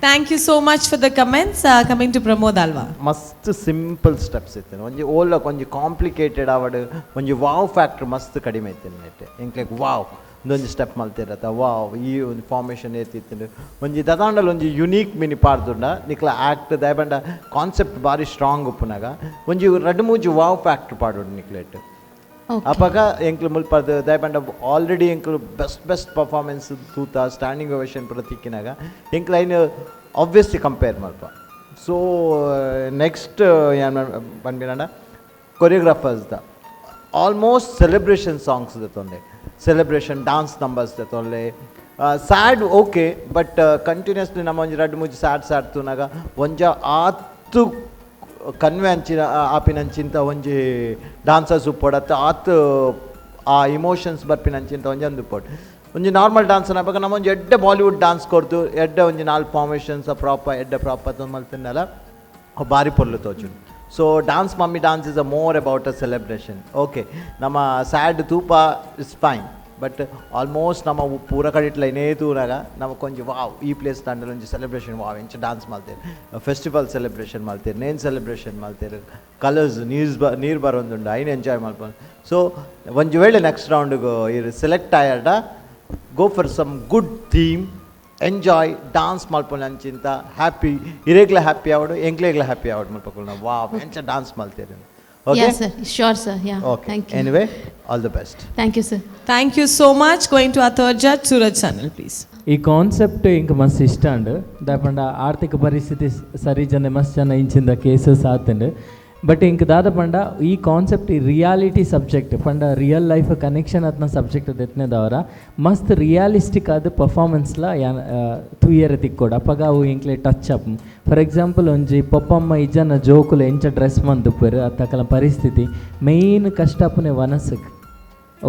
Thank you so much for the comments. Coming to Pramod Alva. ಮಸ್ತ್ simple steps ಇತ್ತು. ಒಂಜಿ ಓಲಕ್ ಒಂಜಿ complicated ಆವಡ್, ಒಂಜಿ wow factor ಮಸ್ತ್ ಕಡಿಮೆ ಇತ್ತು ನೆಟ್. ಎಂಕ್ಲೆಗ್ ವಾವ್ ಒಂದೊಂಜಿ ಸ್ಟೆಪ್ ಮಲ್ತಿರತ್ತ, ವಾವ್ ಈ ಒಂದು ಫಾರ್ಮೇಷನ್ ಏತಿತ್ತು, ಒಂಜಿ ದದಾಂಡಲ್ ಒಂಜಿ ಯುನೀಕ್ ಮಿನಿ ಪಾಡ್ದುಂಡ ನಿಕ್ಲ ಆ್ಯಕ್ಟ್ ದಯಬಂಡ ಕಾನ್ಸೆಪ್ಟ್ ಬಾರಿ ಸ್ಟ್ರಾಂಗ್ ಉಪ್ಪುನಾಗ ಒಂಜಿ ರಡ್ಡು ಮೂಜಿ ವಾವ್ ಫ್ಯಾಕ್ಟ್ರ್ ಪಾಡೋಡು ನಿಕ್ಲೆಟ್. ಅಪಗ ಎಂಕ್ಲು ಮುಲ್ಪದ ದಯಬಂಡ ಆಲ್ರೆಡಿ ಎಂಕ್ಲು best best performance ತೂತ ಸ್ಟ್ಯಾಂಡಿಂಗ್ ಓವೇಷನ್ ಪೂರ ತಿಕ್ಕಿನಾಗ ಎಂಕ್ಲು ಐನ್ ಆಬ್ವಿಯಸ್ಲಿ ಕಂಪೇರ್ ಮಲ್ಪ. ಸೊ ನೆಕ್ಸ್ಟ್ ಏನು ಪನ್ಪಿನಂಡ choreographers the almost celebration songs ದೆತ್ತೊಂದೆ, celebration dance numbers ದೆತ್ತೊಂದೆ. Sad okay, but continuously ನಮ್ಮ ಒಂಜಿ ರಡ್ಡು ಮೂಜಿ ಸ್ಯಾಡ್ ಸ್ಯಾಡ್ ತೂನಾಗ ಒಂಜ ಆತು ಕನ್ವೆ ಅಂಚಿನ ಆಪಿನಂಚಿಂತ ಒಂಜಿ ಡಾನ್ಸರ್ಸ್ ಉಪ್ಪೊಡತ್ತ ಆತು ಆ ಇಮೋಷನ್ಸ್ ಬರ್ಪಿನಂಚಿಂತ ಒಂಜಿ ಅಂದು ಉಪ್ಪೊಡು. ಒಂಜಿ ನಾರ್ಮಲ್ ಡಾನ್ಸ್ ಅಪಗ ನಮ್ಮ ಒಂಜಿ ಎಡ್ಡೆ ಬಾಲಿವುಡ್ ಡಾನ್ಸ್ ಕೊರ್ದು ಎಡ್ಡೆ ಒಂಜಿ ನಾಲ್ಕು ಫಾರ್ಮೇಷನ್ಸ್ ಪ್ರಾಪ ಎಡ್ಡೆ ಪ್ರಾಪ ಮಲ್ತಿನಲ್ಲ ಭಾರಿ ಪೊರ್ಲು ತೋಚುಂಡು. So dance mummy dance is a more about a celebration. Okay, ನಮ್ಮ sad ತೂಪ is fine, but almost ನಮ್ಮ ಪೂರ ಕಡಿಟ್ಲ ಏನೇ ತೂನಾಗ ನಮ್ಮ ಕೊಂಚ ವಾವ್ ಈ ಪ್ಲೇಸ್ ತಂಡಲ್ ಒಂಜಿ ಸೆಲೆಬ್ರೇಷನ್ ವಾವ್ ಎಂಚ ಡಾನ್ಸ್ ಮಲ್ತೇವೆ, ಫೆಸ್ಟಿವಲ್ ಸೆಲೆಬ್ರೇಷನ್ ಮಲ್ತೇವೆ, ನೇನ್ ಸೆಲೆಬ್ರೇಷನ್ ಮಲ್ತೇವೆ, ಕಲರ್ಸ್ ನೀರು ನೀರು ಬರೋದುಂಡು ಐನ್ ಎಂಜಾಯ್ ಮಲ್ಪೊಂದು. ಸೊ ಒಂಜಿ ವೇಳೆ ನೆಕ್ಸ್ಟ್ ರೌಂಡ್ಗೆ ಇರು ಸೆಲೆಕ್ಟ್ ಆಯಾಡ go for some good theme, enjoy dance ಮಲ್ಪೊಂಡು ಅಂಚಿಂತ happy ಇರೇಗ್ಲ happy ಆವಡು ಎಂಕ್ಲೇಗ್ಲ happy ಆವಡು ಮಲ್ಪಕೊಂಡು wow ಎಂಚ ಡಾನ್ಸ್ ಮಲ್ತೇವೆ. Okay? Yeah, sir. Sure, sir. Yeah. Okay. Thank you. Anyway, all the best. Thank you, sir. Thank you so much. Going to our third judge, Suraj Sanal, please. ಈ concept ink ಮಸ್ತ್ ಇಷ್ಟ ಅಂಡ್ ದಾಪಂಡ ಆರ್ಥಿಕ ಪರಿಸ್ಥಿತಿ ಸರಿ ಜನ ಮಸ್ತ್ ಜನ ಇಂಚಿಂದ ಕೇಸಸ್ ಆತಂಡು. ಬಟ್ ಇಂಕ್ ದಾದ ಪಂಡ ಈ ಕಾನ್ಸೆಪ್ಟ್ ಈ ರಿಯಾಲಿಟಿ ಸಬ್ಜೆಕ್ಟ್ ಪಂಡ real life connection ಆತ್ನ ಸಬ್ಜೆಕ್ಟ್ ದೆತ್ನೆದವರ ಮಸ್ತ್ ರಿಯಾಲಿಸ್ಟಿಕ್ ಆದ ಪರ್ಫಾರ್ಮೆನ್ಸ್ಲ ಯಾನ್ ತೂಯರೆ ತಿಕ್ಕೋಡು. ಅಪಗ ಅವು ಎಂಕ್ಲೆ touch up. For example ಒಂಜಿ ಪೊಪ್ಪಮ್ಮ ಇಜ್ಜನ ಜೋಕುಲು ಎಂಚ ಡ್ರೆಸ್ ಮಂದುಪ್ಪೆರ್ ಅತ್ತಕಲ ಪರಿಸ್ಥಿತಿ ಮೇಯ್ನ್ ಕಷ್ಟ ಅಪ್ಪುನೆ ವನಸಕ್.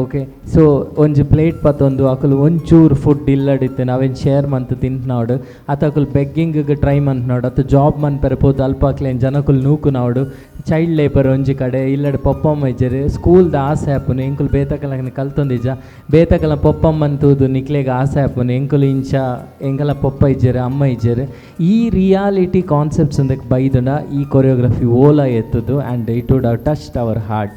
ಓಕೆ, ಸೊ ಒಂಜಿ ಪ್ಲೇಟ್ ಪತ್ತೊಂದು ಅಕುಲು ಒಂಚೂರು ಫುಡ್ ಇಲ್ಲಡಿತ್ತೆ ನಾವೇನು ಶೇರ್ ಮಂತ್ ತಿಂತನಾಡು, ಅತ ಅಕುಲು ಬೆಗ್ಗಿಂಗ್ ಟ್ರೈ ಮಂತ್ನಾಡು, ಅತ್ತ ಜಾಬ್ ಮನ್ಪೆರೆ ಪೋತು ಅಲ್ಪ ಅಕ್ಲೇನು ಜನಕುಲು ನೂಕುನಾಡು, ಚೈಲ್ಡ್ ಲೇಬರ್ ಒಂಜಿ ಕಡೆ ಇಲ್ಲಡೆ ಪೊಪ್ಪಮ್ಮ ಇಜ್ಜೆರ್ ಸ್ಕೂಲ್ದ ಆಸೆ ಆಪುನು ಎಂಕುಲು ಬೇತಕಲನ ಕಲ್ತೊಂದಿಜ್ಜ ಬೇತಕಲ ಪೊಪ್ಪಮ್ಮನ್ ತೂದು ನಿಕ್ಲೆಗ್ ಆಸೆ ಆಪುನು ಎಂಕುಲು ಇಂಚ ಎಂಕಲ ಪೊಪ್ಪ ಇಜ್ಜೆರ್ ಅಮ್ಮ ಇಜ್ಜೆರ್. ಈ ರಿಯಾಲಿಟಿ ಕಾನ್ಸೆಪ್ಟ್ಸ್ ಅಂದಕ್ಕೆ ಬೈದುಂಡ ಈ ಕೊರಿಯೋಗ್ರಫಿ ಓಲಾ ಎತ್ತುದು and it would have touched our heart.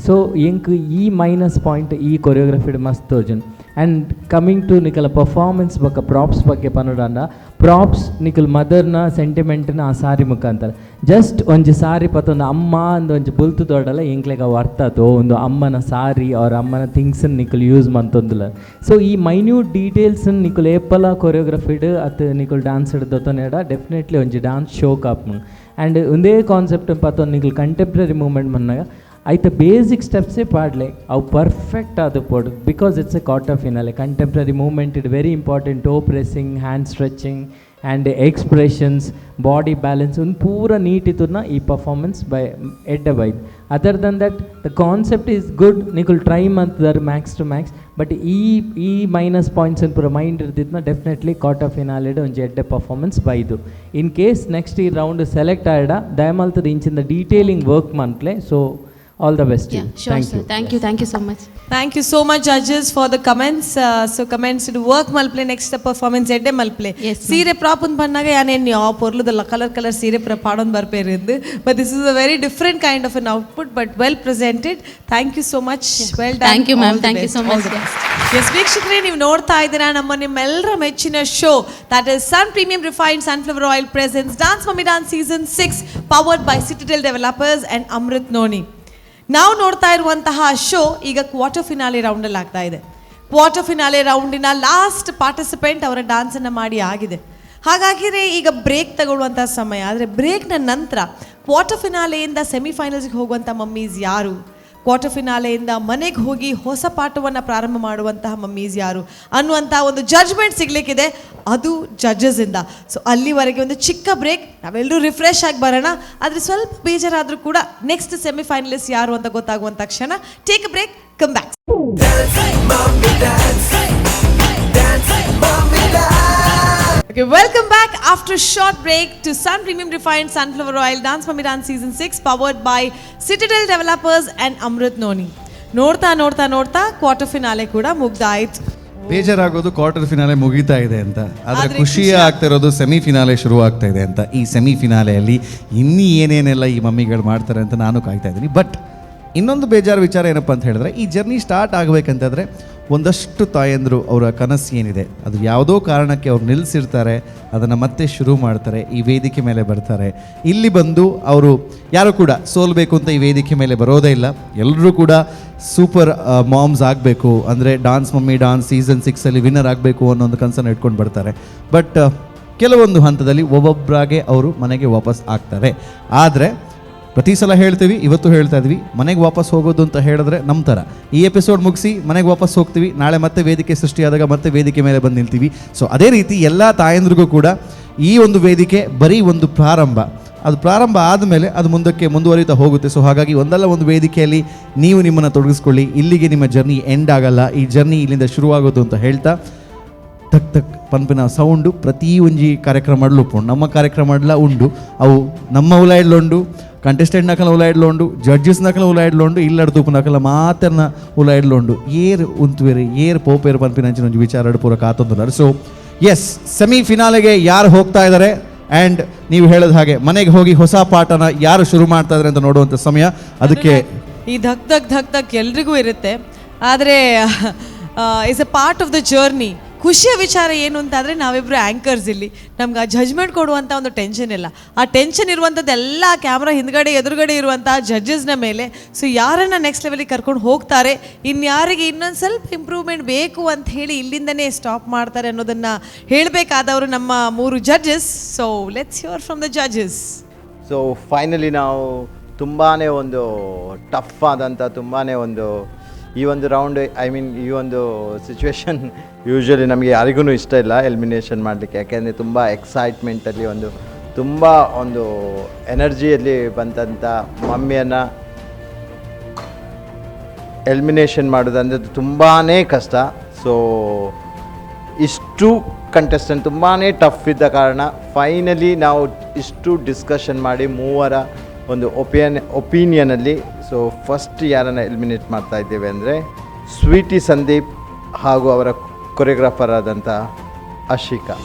So ಎಂಕ್ ಈ ಮೈನಸ್ ಪಾಯಿಂಟ್ ಈ ಕೊರಿಯೋಗ್ರಫಿಡ್ ಮಸ್ತ್ ತೋಜುಂಡು. And coming to ನಿಕಲ performance ಬೊಕ್ಕ ಪ್ರಾಪ್ಸ್ ಬಗ್ಗೆ ಪನೊಡಾಂಡ ಪ್ರಾಪ್ಸ್ ನಿಕಲ್ ಮದರ್ನ ಸೆಂಟಿಮೆಂಟ್ನ ಆ ಸಾರಿ ಮುಖಾಂತರ ಜಸ್ಟ್ ಒಂಜಿ ಸಾರಿ ಪತ್ತೊಂದು ಅಮ್ಮ ಅಂದ್ ಒಂಜಿ ಬುಲ್ತು ದೊಡ್ಡಲ್ಲ ಎಂಕ್ಲೆಗ್ ಅವು ಅರ್ಥ ಆತು ಒಂದು ಅಮ್ಮನ ಸಾರಿ ಅವ್ರ ಅಮ್ಮನ ಥಿಂಗ್ಸನ್ನು ನಿಕುಲು ಯೂಸ್ ಮಂತೊಂದುಲ್ಲ. ಸೊ ಈ ಮೈನ್ಯೂಟ್ ಡೀಟೇಲ್ಸ್ ನಿಕುಲು ಏಪಲ ಕೊರಿಯೋಗ್ರಫಿಡ್ ಅತ್ ನಿಕುಲು ಡ್ಯಾನ್ಸ್ ದೊತ್ತೊನೇಡ ಡೆಫಿನೆಟ್ಲಿ ಒಂಜಿ ಡ್ಯಾನ್ಸ್ ಶೋ ಕಾಪುಂಡು. ಆ್ಯಂಡ್ ಒಂದೇ ಕಾನ್ಸೆಪ್ಟ್ ಪತ್ತೊಂದು ನಿಕುಲು ಕಂಟೆಂಪ್ರರಿ ಮೂವ್ಮೆಂಟ್ ಮನ್ನಾಗ ಐತ ಬೇಸಿಕ್ ಸ್ಟೆಪ್ಸೇ ಪಾಡ್ಲೆ ಅವು ಪರ್ಫೆಕ್ಟ್ ಆದ ಪೋಡು because it's a quarter finale. Contemporary movement it very important, toe pressing, hand stretching and expressions, body balance ಒಂದು ಪೂರ ನೀಟ್ ಇತ್ತುನ ಈ ಪರ್ಫಾರ್ಮೆನ್ಸ್ ಬೈ ಎಡ್ಡೆ ಬೈದ್. Other than that the concept is good, ನಿಕುಲ್ try ಮಂತದರ್ Max to Max, but ಈ ಈ minus points ಪೂರ mind ಇರ್ದಿದ್ನ definitely quarter ಫಿನಾಲೆಡ್ ಒಂಜಿ ಎಡ್ಡೆ ಪರ್ಫಾರ್ಮೆನ್ಸ್ ಬೈದು. In case next ಈ ರೌಂಡ್ ಸೆಲೆಕ್ಟ್ ಆಯಡ ದಯಮಲ್ತದ ಇಂಚಿಂದ ಡೀಟೇಲಿಂಗ್ ವರ್ಕ್ ಮನ್ಪ್ಲೆ. So all the best. Yeah, sure, thank sir. You. Thank you. Thank you so much. Thank you so much, judges, for the comments. So comments to work ಮಲ್ಪ್ಲೆ next performance ಎಡ್ಡೆ ಮಲ್ಪ್ಲೆ. ಸೀರೆ prop ಒಂದು ಬಂದಾಗ ಯಾನೇನು ಯಾವ ಪೊರ್ಲುದಲ್ಲ colour colour ಸೀರೆ ಪ್ರ ಪಾಡೊಂದು ಬರ್ಪೇರಿಂದು. But this is a very different kind of an output, but well presented. Thank you so much. Well done. Thank you, ma'am. Thank you so much. Yes ವೀಕ್ಷಕರೇ, ನೀವು ನೋಡ್ತಾ ಇದ್ದೀರಾ ನಮ್ಮ ನಿಮ್ಮೆಲ್ಲರ ಮೆಚ್ಚಿನ show, that is Sun Premium refined sunflower oil presents dance mummy dance season 6 powered by Citadel developers and Amrut noni. ನಾವು ನೋಡ್ತಾ ಇರುವಂತಹ ಶೋ ಈಗ ಕ್ವಾರ್ಟರ್ ಫಿನಾಲೆ ರೌಂಡಲ್ಲಿ ಆಗ್ತಾ ಇದೆ. ಕ್ವಾರ್ಟರ್ ಫಿನಾಲೆ ರೌಂಡಿನ ಲಾಸ್ಟ್ ಪಾರ್ಟಿಸಿಪೆಂಟ್ ಅವರ ಡ್ಯಾನ್ಸನ್ನು ಮಾಡಿ ಆಗಿದೆ. ಹಾಗಾಗಿಯೇ ಈಗ ಬ್ರೇಕ್ ತಗೊಳ್ಳುವಂಥ ಸಮಯ. ಆದರೆ ಬ್ರೇಕ್ನ ನಂತರ ಕ್ವಾರ್ಟರ್ ಫಿನಾಲೆಯಿಂದ ಸೆಮಿಫೈನಲ್ಸ್ಗೆ ಹೋಗುವಂಥ ಮಮ್ಮೀಸ್ ಯಾರು, Quarter ಫಿನಾಲೆಯಿಂದ ಮನೆಗೆ ಹೋಗಿ ಹೊಸ ಪಾಠವನ್ನು ಪ್ರಾರಂಭ ಮಾಡುವಂತಹ ಮಮ್ಮೀಸ್ ಯಾರು ಅನ್ನುವಂಥ ಒಂದು ಜಡ್ಜ್ಮೆಂಟ್ ಸಿಗಲಿಕ್ಕಿದೆ, ಅದು ಜಡ್ಜಸ್ಸಿಂದ. ಸೊ ಅಲ್ಲಿವರೆಗೆ ಒಂದು ಚಿಕ್ಕ ಬ್ರೇಕ್, ನಾವೆಲ್ಲರೂ ರಿಫ್ರೆಶ್ ಆಗಿ ಬರೋಣ. ಆದರೆ ಸ್ವಲ್ಪ ಬೇಜಾರಾದರೂ ಕೂಡ ನೆಕ್ಸ್ಟ್ ಸೆಮಿಫೈನಲಿಸ್ಟ್ ಯಾರು ಅಂತ ಗೊತ್ತಾಗುವಂಥ ಕ್ಷಣ. Take a break, come back. Okay, welcome back after a short break to Sun Premium Refined Sunflower Oil Dance Mummy Dance Season 6, powered by Citadel Developers and Amrit Noni. ನೋಡ್ತಾ ನೋಡ್ತಾ ನೋಡ್ತಾ ಕ್ವಾರ್ಟರ್ ಫಿನಾಲೆ ಕೂಡ ಮುಗ್ದಾಯ್ತು. ಬೇಜಾರಾಗೋದು quarter finale ಮುಗೀತಾ ಇದೆ ಅಂತ, ಆದರೆ ಆದ್ರೆ ಖುಷಿ ಆಗ್ತಿರೋದು ಸೆಮಿ ಫಿನಾಲೆ ಶುರು ಆಗ್ತಾ ಇದೆ ಅಂತ. ಈ ಸೆಮಿ ಫಿನಾಲೆಯಲ್ಲಿ ಇನ್ನೂ ಏನೇನೆಲ್ಲ ಈ ಮಮ್ಮಿಗಳು ಮಾಡ್ತಾರೆ ಅಂತ ನಾನು ಕಾಯ್ತಾ ಇದ್ದೀನಿ. ಬಟ್ ಇನ್ನೊಂದು ಬೇಜಾರು ವಿಚಾರ ಏನಪ್ಪ ಅಂತ ಹೇಳಿದ್ರೆ, ಈ ಜರ್ನಿ ಸ್ಟಾರ್ಟ್ ಆಗಬೇಕಂತಂದರೆ ಒಂದಷ್ಟು ತಾಯಂದರು ಅವರ ಕನಸು ಏನಿದೆ ಅದು ಯಾವುದೋ ಕಾರಣಕ್ಕೆ ಅವ್ರು ನಿಲ್ಲಿಸಿರ್ತಾರೆ, ಅದನ್ನು ಮತ್ತೆ ಶುರು ಮಾಡ್ತಾರೆ, ಈ ವೇದಿಕೆ ಮೇಲೆ ಬರ್ತಾರೆ. ಇಲ್ಲಿ ಬಂದು ಅವರು ಯಾರೂ ಕೂಡ ಸೋಲ್ಬೇಕು ಅಂತ ಈ ವೇದಿಕೆ ಮೇಲೆ ಬರೋದೇ ಇಲ್ಲ. ಎಲ್ಲರೂ ಕೂಡ ಸೂಪರ್ ಮಾಮ್ಸ್ ಆಗಬೇಕು, ಅಂದರೆ dance mummy dance season 6ಅಲ್ಲಿ winner ಆಗಬೇಕು ಅನ್ನೋ ಒಂದು ಕನಸನ್ನು ಇಟ್ಕೊಂಡು ಬರ್ತಾರೆ. ಬಟ್ ಕೆಲವೊಂದು ಹಂತದಲ್ಲಿ ಒಬ್ಬೊಬ್ಬರಾಗೆ ಅವರು ಮನೆಗೆ ವಾಪಸ್ ಆಗ್ತಾರೆ. ಆದರೆ ಪ್ರತಿ ಸಲ ಹೇಳ್ತೀವಿ, ಇವತ್ತು ಹೇಳ್ತಾ ಇದ್ವಿ, ಮನೆಗೆ ವಾಪಸ್ ಹೋಗೋದು ಅಂತ ಹೇಳಿದ್ರೆ ನಮ್ಮ ಥರ ಈ ಎಪಿಸೋಡ್ ಮುಗಿಸಿ ಮನೆಗೆ ವಾಪಸ್ ಹೋಗ್ತೀವಿ, ನಾಳೆ ಮತ್ತೆ ವೇದಿಕೆ ಸೃಷ್ಟಿಯಾದಾಗ ಮತ್ತೆ ವೇದಿಕೆ ಮೇಲೆ ಬಂದು ನಿಲ್ತೀವಿ. ಸೊ ಅದೇ ರೀತಿ ಎಲ್ಲ ತಾಯಂದ್ರಿಗೂ ಕೂಡ ಈ ಒಂದು ವೇದಿಕೆ ಬರೀ ಒಂದು ಪ್ರಾರಂಭ, ಅದು ಪ್ರಾರಂಭ ಆದಮೇಲೆ ಅದು ಮುಂದಕ್ಕೆ ಮುಂದುವರಿತಾ ಹೋಗುತ್ತೆ. ಸೊ ಹಾಗಾಗಿ ಒಂದಲ್ಲ ಒಂದು ವೇದಿಕೆಯಲ್ಲಿ ನೀವು ನಿಮ್ಮನ್ನು ತೊಡಗಿಸ್ಕೊಳ್ಳಿ, ಇಲ್ಲಿಗೆ ನಿಮ್ಮ ಜರ್ನಿ ಎಂಡ್ ಆಗಲ್ಲ, ಈ ಜರ್ನಿ ಇಲ್ಲಿಂದ ಶುರುವಾಗೋದು ಅಂತ ಹೇಳ್ತಾ ತಕ್ ತಕ್ ಪನ್ಪಿನ ಸೌಂಡು ಪ್ರತಿ ಒಂಜಿ ಕಾರ್ಯಕ್ರಮ ಉಪ್ಪು ನಮ್ಮ ಕಾರ್ಯಕ್ರಮ ಉಂಡು, ಅವು ನಮ್ಮ ಉಲಾಯ್ಡ್ಲುಂಡು, ಕಂಟೆಸ್ಟೆಂಟ್ ನಕಲ ಉಲಾಯ್ಡ್ಲುಂಡು, ಜಡ್ಜಸ್ ನಕಲ ಉಲಾಯ್ಡ್ಲುಂಡು, ಇಲ್ಲಡ್ ತೂಪು ನಕಲ ಮಾತ್ರನ ಉಲಾಯ್ಡ್ಲುಂಡು, ಏರ್ ಉಂತುವೇರು ಏರ್ ಪೋಪೇರು ಪನ್ಪಿನ ಅಂಚಿನ ಒಂಜಿ ವಿಚಾರ ಪೂರ ಕಾತೊಂದುಲ್ಲಾರ್. So S, semi ಫಿನಾಲೆಗೆ ಯಾರು ಹೋಗ್ತಾ ಇದ್ದಾರೆ ಆ್ಯಂಡ್ ನೀವು ಹೇಳೋದು ಹಾಗೆ ಮನೆಗೆ ಹೋಗಿ ಹೊಸ ಪಾಠನ ಯಾರು ಶುರು ಮಾಡ್ತಾ ಇದ್ದಾರೆ ಅಂತ ನೋಡುವಂಥ ಸಮಯ. ಅದಕ್ಕೆ ಈ ಧಕ್ ಧಕ್ ಧಕ್ ಧಕ್ ಎಲ್ರಿಗೂ ಇರುತ್ತೆ, ಆದರೆ is a part of the journey. ಖುಷಿಯ ವಿಚಾರ ಏನು ಅಂತಾದರೆ ನಾವಿಬ್ಬರು ಆ್ಯಂಕರ್ಸ್ ಇಲ್ಲಿ, ನಮ್ಗೆ ಆ ಜಜ್ಮೆಂಟ್ ಕೊಡುವಂಥ ಒಂದು ಟೆನ್ಷನ್ ಇಲ್ಲ. ಆ ಟೆನ್ಷನ್ ಇರುವಂಥದ್ದೆಲ್ಲ ಕ್ಯಾಮ್ರಾ ಹಿಂದ್ಗಡೆ ಎದುರುಗಡೆ ಇರುವಂಥ ಜಡ್ಜಸ್ನ ಮೇಲೆ. ಸೊ ಯಾರನ್ನು ನೆಕ್ಸ್ಟ್ ಲೆವೆಲಿಗೆ ಕರ್ಕೊಂಡು ಹೋಗ್ತಾರೆ, ಇನ್ಯಾರಿಗೆ ಇನ್ನೊಂದು ಸ್ವಲ್ಪ ಇಂಪ್ರೂವ್ಮೆಂಟ್ ಬೇಕು ಅಂತ ಹೇಳಿ ಇಲ್ಲಿಂದನೇ ಸ್ಟಾಪ್ ಮಾಡ್ತಾರೆ ಅನ್ನೋದನ್ನು ಹೇಳಬೇಕಾದವರು ನಮ್ಮ ಮೂರು judges. So let's hear from the judges. So finally ನಾವು ತುಂಬಾ ಒಂದು ಟಫ್ ಆದಂಥ ತುಂಬಾ ಒಂದು ಈ ಒಂದು round, I mean ಈ ಒಂದು ಸಿಚುವೇಶನ್ ಯೂಶ್ವಲಿ ನಮಗೆ ಯಾರಿಗೂ ಇಷ್ಟ ಇಲ್ಲ ಎಲಿಮಿನೇಷನ್ ಮಾಡಲಿಕ್ಕೆ, ಯಾಕೆಂದರೆ ತುಂಬ ಎಕ್ಸೈಟ್ಮೆಂಟಲ್ಲಿ ಒಂದು ತುಂಬ ಒಂದು ಎನರ್ಜಿಯಲ್ಲಿ ಬಂದಂಥ ಮಮ್ಮಿಯನ್ನು ಎಲಿಮಿನೇಷನ್ ಮಾಡೋದಂದರೆ ತುಂಬಾ ಕಷ್ಟ. ಸೊ ಇಷ್ಟು ಕಂಟೆಸ್ಟೆಂಟ್ ತುಂಬಾ ಟಫ್ ಇದ್ದ ಕಾರಣ ಫೈನಲಿ ನಾವು ಇಷ್ಟು ಡಿಸ್ಕಷನ್ ಮಾಡಿ ಮೂವರ ಒಂದು ಒಪಿನಿಯನಲ್ಲಿ ಸೊ ಫಸ್ಟ್ ಯಾರನ್ನು ಎಲಿಮಿನೇಟ್ ಮಾಡ್ತಾ ಇದ್ದೇವೆ ಅಂದರೆ ಸ್ವೀಟಿ ಸಂದೀಪ್ ಹಾಗೂ ಅವರ ಕೊರಿಯೋಗ್ರಾಫರ್ ಆದಂಥ ಅಶಿಕಾ.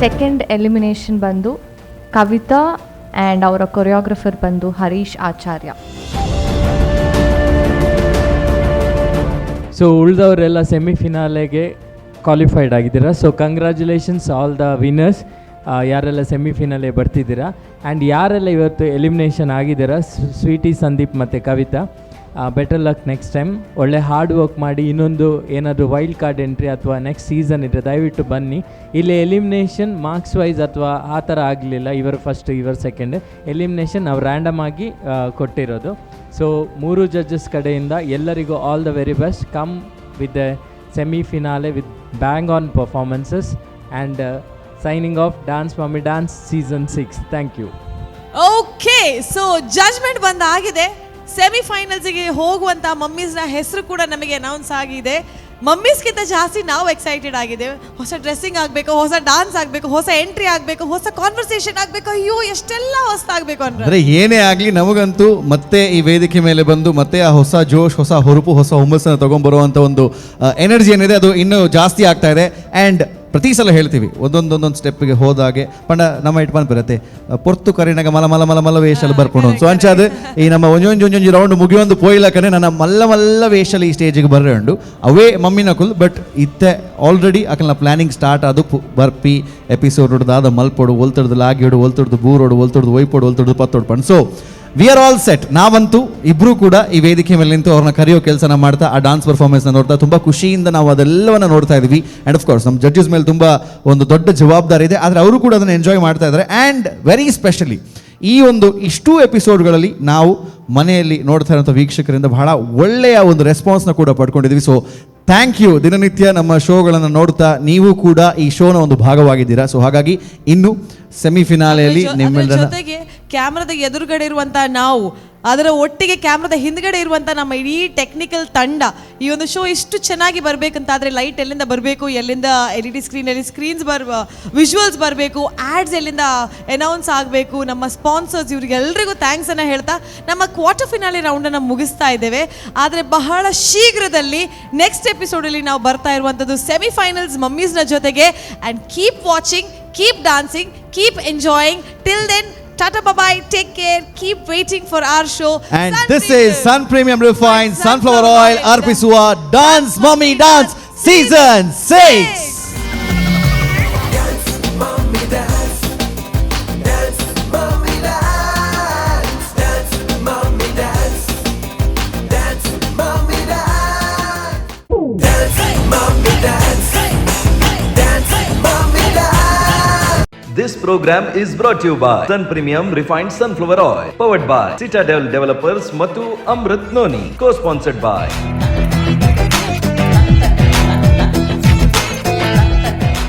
ಸೆಕೆಂಡ್ ಎಲಿಮಿನೇಷನ್ ಬಂದು ಕವಿತಾ ಆ್ಯಂಡ್ ಅವರ ಕೊರಿಯೋಗ್ರಫರ್ ಬಂದು ಹರೀಶ್ ಆಚಾರ್ಯ. ಸೊ ಉಳಿದವರೆಲ್ಲ ಸೆಮಿಫಿನಾಲೆಗೆ ಕ್ವಾಲಿಫೈಡ್ ಆಗಿದ್ದೀರಾ. So congratulations all the winners, ಯಾರೆಲ್ಲ ಸೆಮಿಫಿನಾಲೆ ಬರ್ತಿದ್ದೀರಾ ಆ್ಯಂಡ್ ಯಾರೆಲ್ಲ ಇವತ್ತು ಎಲಿಮಿನೇಷನ್ ಆಗಿದ್ದೀರಾ, ಸ್ವೀಟಿ ಸಂದೀಪ್ ಮತ್ತು Kavitha, better luck next time. ಒಳ್ಳೆ ಹಾರ್ಡ್ ವರ್ಕ್ ಮಾಡಿ ಇನ್ನೊಂದು ಏನಾದರೂ wild card entry ಅಥವಾ ನೆಕ್ಸ್ಟ್ ಸೀಸನ್ ಇದ್ದರೆ ದಯವಿಟ್ಟು ಬನ್ನಿ. ಇಲ್ಲಿ elimination marks wise ಅಥವಾ ಆ ಥರ ಆಗಲಿಲ್ಲ, ಇವರು ಫಸ್ಟ್ ಇವರು ಸೆಕೆಂಡ್, ಎಲಿಮಿನೇಷನ್ ನಾವು ರ್ಯಾಂಡಮ್ ಆಗಿ ಕೊಟ್ಟಿರೋದು. ಸೊ ಮೂರು ಜಡ್ಜಸ್ ಕಡೆಯಿಂದ ಎಲ್ಲರಿಗೂ all the very best. Come with the semi finale with bang on performances and signing off dance mummy dance season 6. Thank you. Okay, so judgement ಬಂದಾಗಿದೆ. ಸೆಮಿಫೈನಲ್ಸ್ಗೆ ಹೋಗುವಂಥ ಮಮ್ಮೀಸ್ನ ಹೆಸರು ಕೂಡ ನಮಗೆ ಅನೌನ್ಸ್ ಆಗಿದೆ. ಮಮ್ಮೀಸ್ಗಿಂತ ಜಾಸ್ತಿ ನಾವು ಎಕ್ಸೈಟೆಡ್ ಆಗಿದ್ದೇವೆ. ಹೊಸ ಡ್ರೆಸ್ಸಿಂಗ್ ಆಗಬೇಕು, ಹೊಸ ಡಾನ್ಸ್ ಆಗಬೇಕು, ಹೊಸ ಎಂಟ್ರಿ ಆಗಬೇಕು, ಹೊಸ ಕಾನ್ವರ್ಸೇಷನ್ ಆಗಬೇಕು, ಅಯ್ಯೋ ಎಷ್ಟೆಲ್ಲ ಹೊಸದಾಗಬೇಕು ಅಂದರೆ ಏನೇ ಆಗಲಿ ನಮಗಂತೂ ಮತ್ತೆ ಈ ವೇದಿಕೆ ಮೇಲೆ ಬಂದು ಮತ್ತೆ ಆ ಹೊಸ ಜೋಶ್, ಹೊಸ ಹುರುಪು, ಹೊಸ ಹುಮ್ಮಸ್ಸನ್ನು ತೊಗೊಂಡ್ಬರುವಂಥ ಒಂದು ಎನರ್ಜಿ ಏನಿದೆ ಅದು ಇನ್ನೂ ಜಾಸ್ತಿ ಆಗ್ತಾ ಇದೆ. ಆ್ಯಂಡ್ ಪ್ರತಿ ಸಲ ಹೇಳ್ತೀವಿ ಒಂದೊಂದೊಂದೊಂದು ಸ್ಟೆಪ್ಗೆ ಹೋದಾಗೆ ಪಂಡ ನಮ್ಮ ಇಟ್ಟು ಬರುತ್ತೆ ಪೊರ್ತು ಕರಿನಾಗ ಮಲ ಮಲ ಮಲ ಮಲ ವೇಷಲ್ಲಿ ಬರ್ಕೊಂಡು. ಸೊ ಅಂಚಾದ ಈ ನಮ್ಮ ಒಂಜೊಂಜಿ ಒಂಜೊಂಜಿ ರೌಂಡ್ ಮುಗಿಯೊಂದು ಪೋಯ್ಲಕನೆ ನನ್ನ ಮಲ್ಲ ಮಲ್ಲ ವೇಷಲ್ಲಿ ಈ ಸ್ಟೇಜಿಗೆ ಬರ್ರೆ ಉಂಡು ಅವೇ ಮಮ್ಮಿನ ಕುಲ್. ಬಟ್ ಇತ್ತೆ ಆಲ್ರೆಡಿ ಅಕಲ್ನ ಪ್ಲಾನಿಂಗ್ ಸ್ಟಾರ್ಟ್ ಅದು ಬರ್ಪಿ ಎಪಿಸೋಡ್ ದಾದ ಮಲ್ಪೊಡು, ಒಲ್ತಡ್ದು ಲಾಗಿಡು, ಒಲ್ತಡ್ದು ಬೂರೋಡು, ಒಲ್ತಡ್ದು ಒಯ್ಪೊಡು, ಒಲ್ತಡ್ದು ಪತ್ತೊಡು ಪಂಡ್. So we are all set. ನಾವಂತೂ ಇಬ್ಬರೂ ಕೂಡ ಈ ವೇದಿಕೆ ಮೇಲೆ ನಿಂತು ಅವ್ರನ್ನ ಕರೆಯೋ ಕೆಲಸನ ಮಾಡ್ತಾ ಆ ಡಾನ್ಸ್ ಪರ್ಫಾರ್ಮೆನ್ಸ್ನ ನೋಡ್ತಾ ತುಂಬ ಖುಷಿಯಿಂದ ನಾವು ಅದೆಲ್ಲವನ್ನು ನೋಡ್ತಾ ಇದ್ವಿ. And of course ನಮ್ಮ ಜಡ್ಜಸ್ ಮೇಲೆ ತುಂಬ ಒಂದು ದೊಡ್ಡ ಜವಾಬ್ದಾರಿ ಇದೆ, ಆದರೆ ಅವರು ಕೂಡ ಅದನ್ನು ಎಂಜಾಯ್ ಮಾಡ್ತಾ ಇದ್ದಾರೆ. And very specially ಈ ಒಂದು ಇಷ್ಟೂ ಎಪಿಸೋಡ್ಗಳಲ್ಲಿ ನಾವು ಮನೆಯಲ್ಲಿ ನೋಡ್ತಾ ಇರುವಂಥ ವೀಕ್ಷಕರಿಂದ ಬಹಳ ಒಳ್ಳೆಯ ಒಂದು ರೆಸ್ಪಾನ್ಸ್ನ ಕೂಡ ಪಡ್ಕೊಂಡಿದ್ದೀವಿ. ಸೊ thank you. ದಿನನಿತ್ಯ ನಮ್ಮ ಶೋಗಳನ್ನು ನೋಡ್ತಾ ನೀವು ಕೂಡ ಈ ಶೋನ ಒಂದು ಭಾಗವಾಗಿದ್ದೀರಾ. ಸೊ ಹಾಗಾಗಿ ಇನ್ನು ಸೆಮಿಫಿನಾಲೆಯಲ್ಲಿ ಅದ್ರ ನಿಮ್ಮೆಲ್ಲರ ಜೊತೆಗೆ ಕ್ಯಾಮ್ರಾದ ಎದುರುಗಡೆ ಇರುವಂತ ನಾವು, ಅದರ ಒಟ್ಟಿಗೆ ಕ್ಯಾಮ್ರಾದ ಹಿಂದ್ಗಡೆ ಇರುವಂತ ನಮ್ಮ ಇಡೀ ಟೆಕ್ನಿಕಲ್ ತಂಡ, ಈ ಒಂದು ಶೋ ಇಷ್ಟು ಚೆನ್ನಾಗಿ ಬರ್ಬೇಕಂತಾದ್ರೆ ಲೈಟ್ ಎಲ್ಲಿಂದ ಬರಬೇಕು, ಎಲ್ಲಿಂದ ಎಲ್ಇಡಿ ಸ್ಕ್ರೀನಲ್ಲಿ ಸ್ಕ್ರೀನ್ಸ್ ಬರ್ ವಿಜುವಲ್ಸ್ ಬರಬೇಕು, ಆ್ಯಡ್ಸ್ ಎಲ್ಲಿಂದ ಅನೌನ್ಸ್ ಆಗಬೇಕು, ನಮ್ಮ ಸ್ಪಾನ್ಸರ್ಸ್, ಇವ್ರಿಗೆಲ್ರಿಗೂ thanks ಅನ್ನ ಹೇಳ್ತಾ ನಮ್ಮ ಕ್ವಾರ್ಟರ್ ಫಿನಾಲೆ ರೌಂಡನ್ನು ಮುಗಿಸ್ತಾ ಇದ್ದೇವೆ. ಆದರೆ ಬಹಳ ಶೀಘ್ರದಲ್ಲಿ ನೆಕ್ಸ್ಟ್ ಎಪಿಸೋಡಲ್ಲಿ ನಾವು ಬರ್ತಾ ಇರುವಂಥದ್ದು ಸೆಮಿಫೈನಲ್ಸ್ ಮಮ್ಮೀಸ್ನ ಜೊತೆಗೆ. And keep watching, keep dancing, keep enjoying. Till then, tata, bye, take care, keep waiting for our show. And this is Sun Premium Refined Sunflower Oil ಅರ್ಪಿಸುವ dance mummy dance season 6. Mummy dance, dance, mummy dance, dance, mummy dance, dance, mummy dance, dance, mummy dance, dance, mummy dance. This program is brought to you by Sun Premium Refined Sunflower Oil, powered by Citadel Developers ಮತ್ತು Amrit Noni, co-sponsored by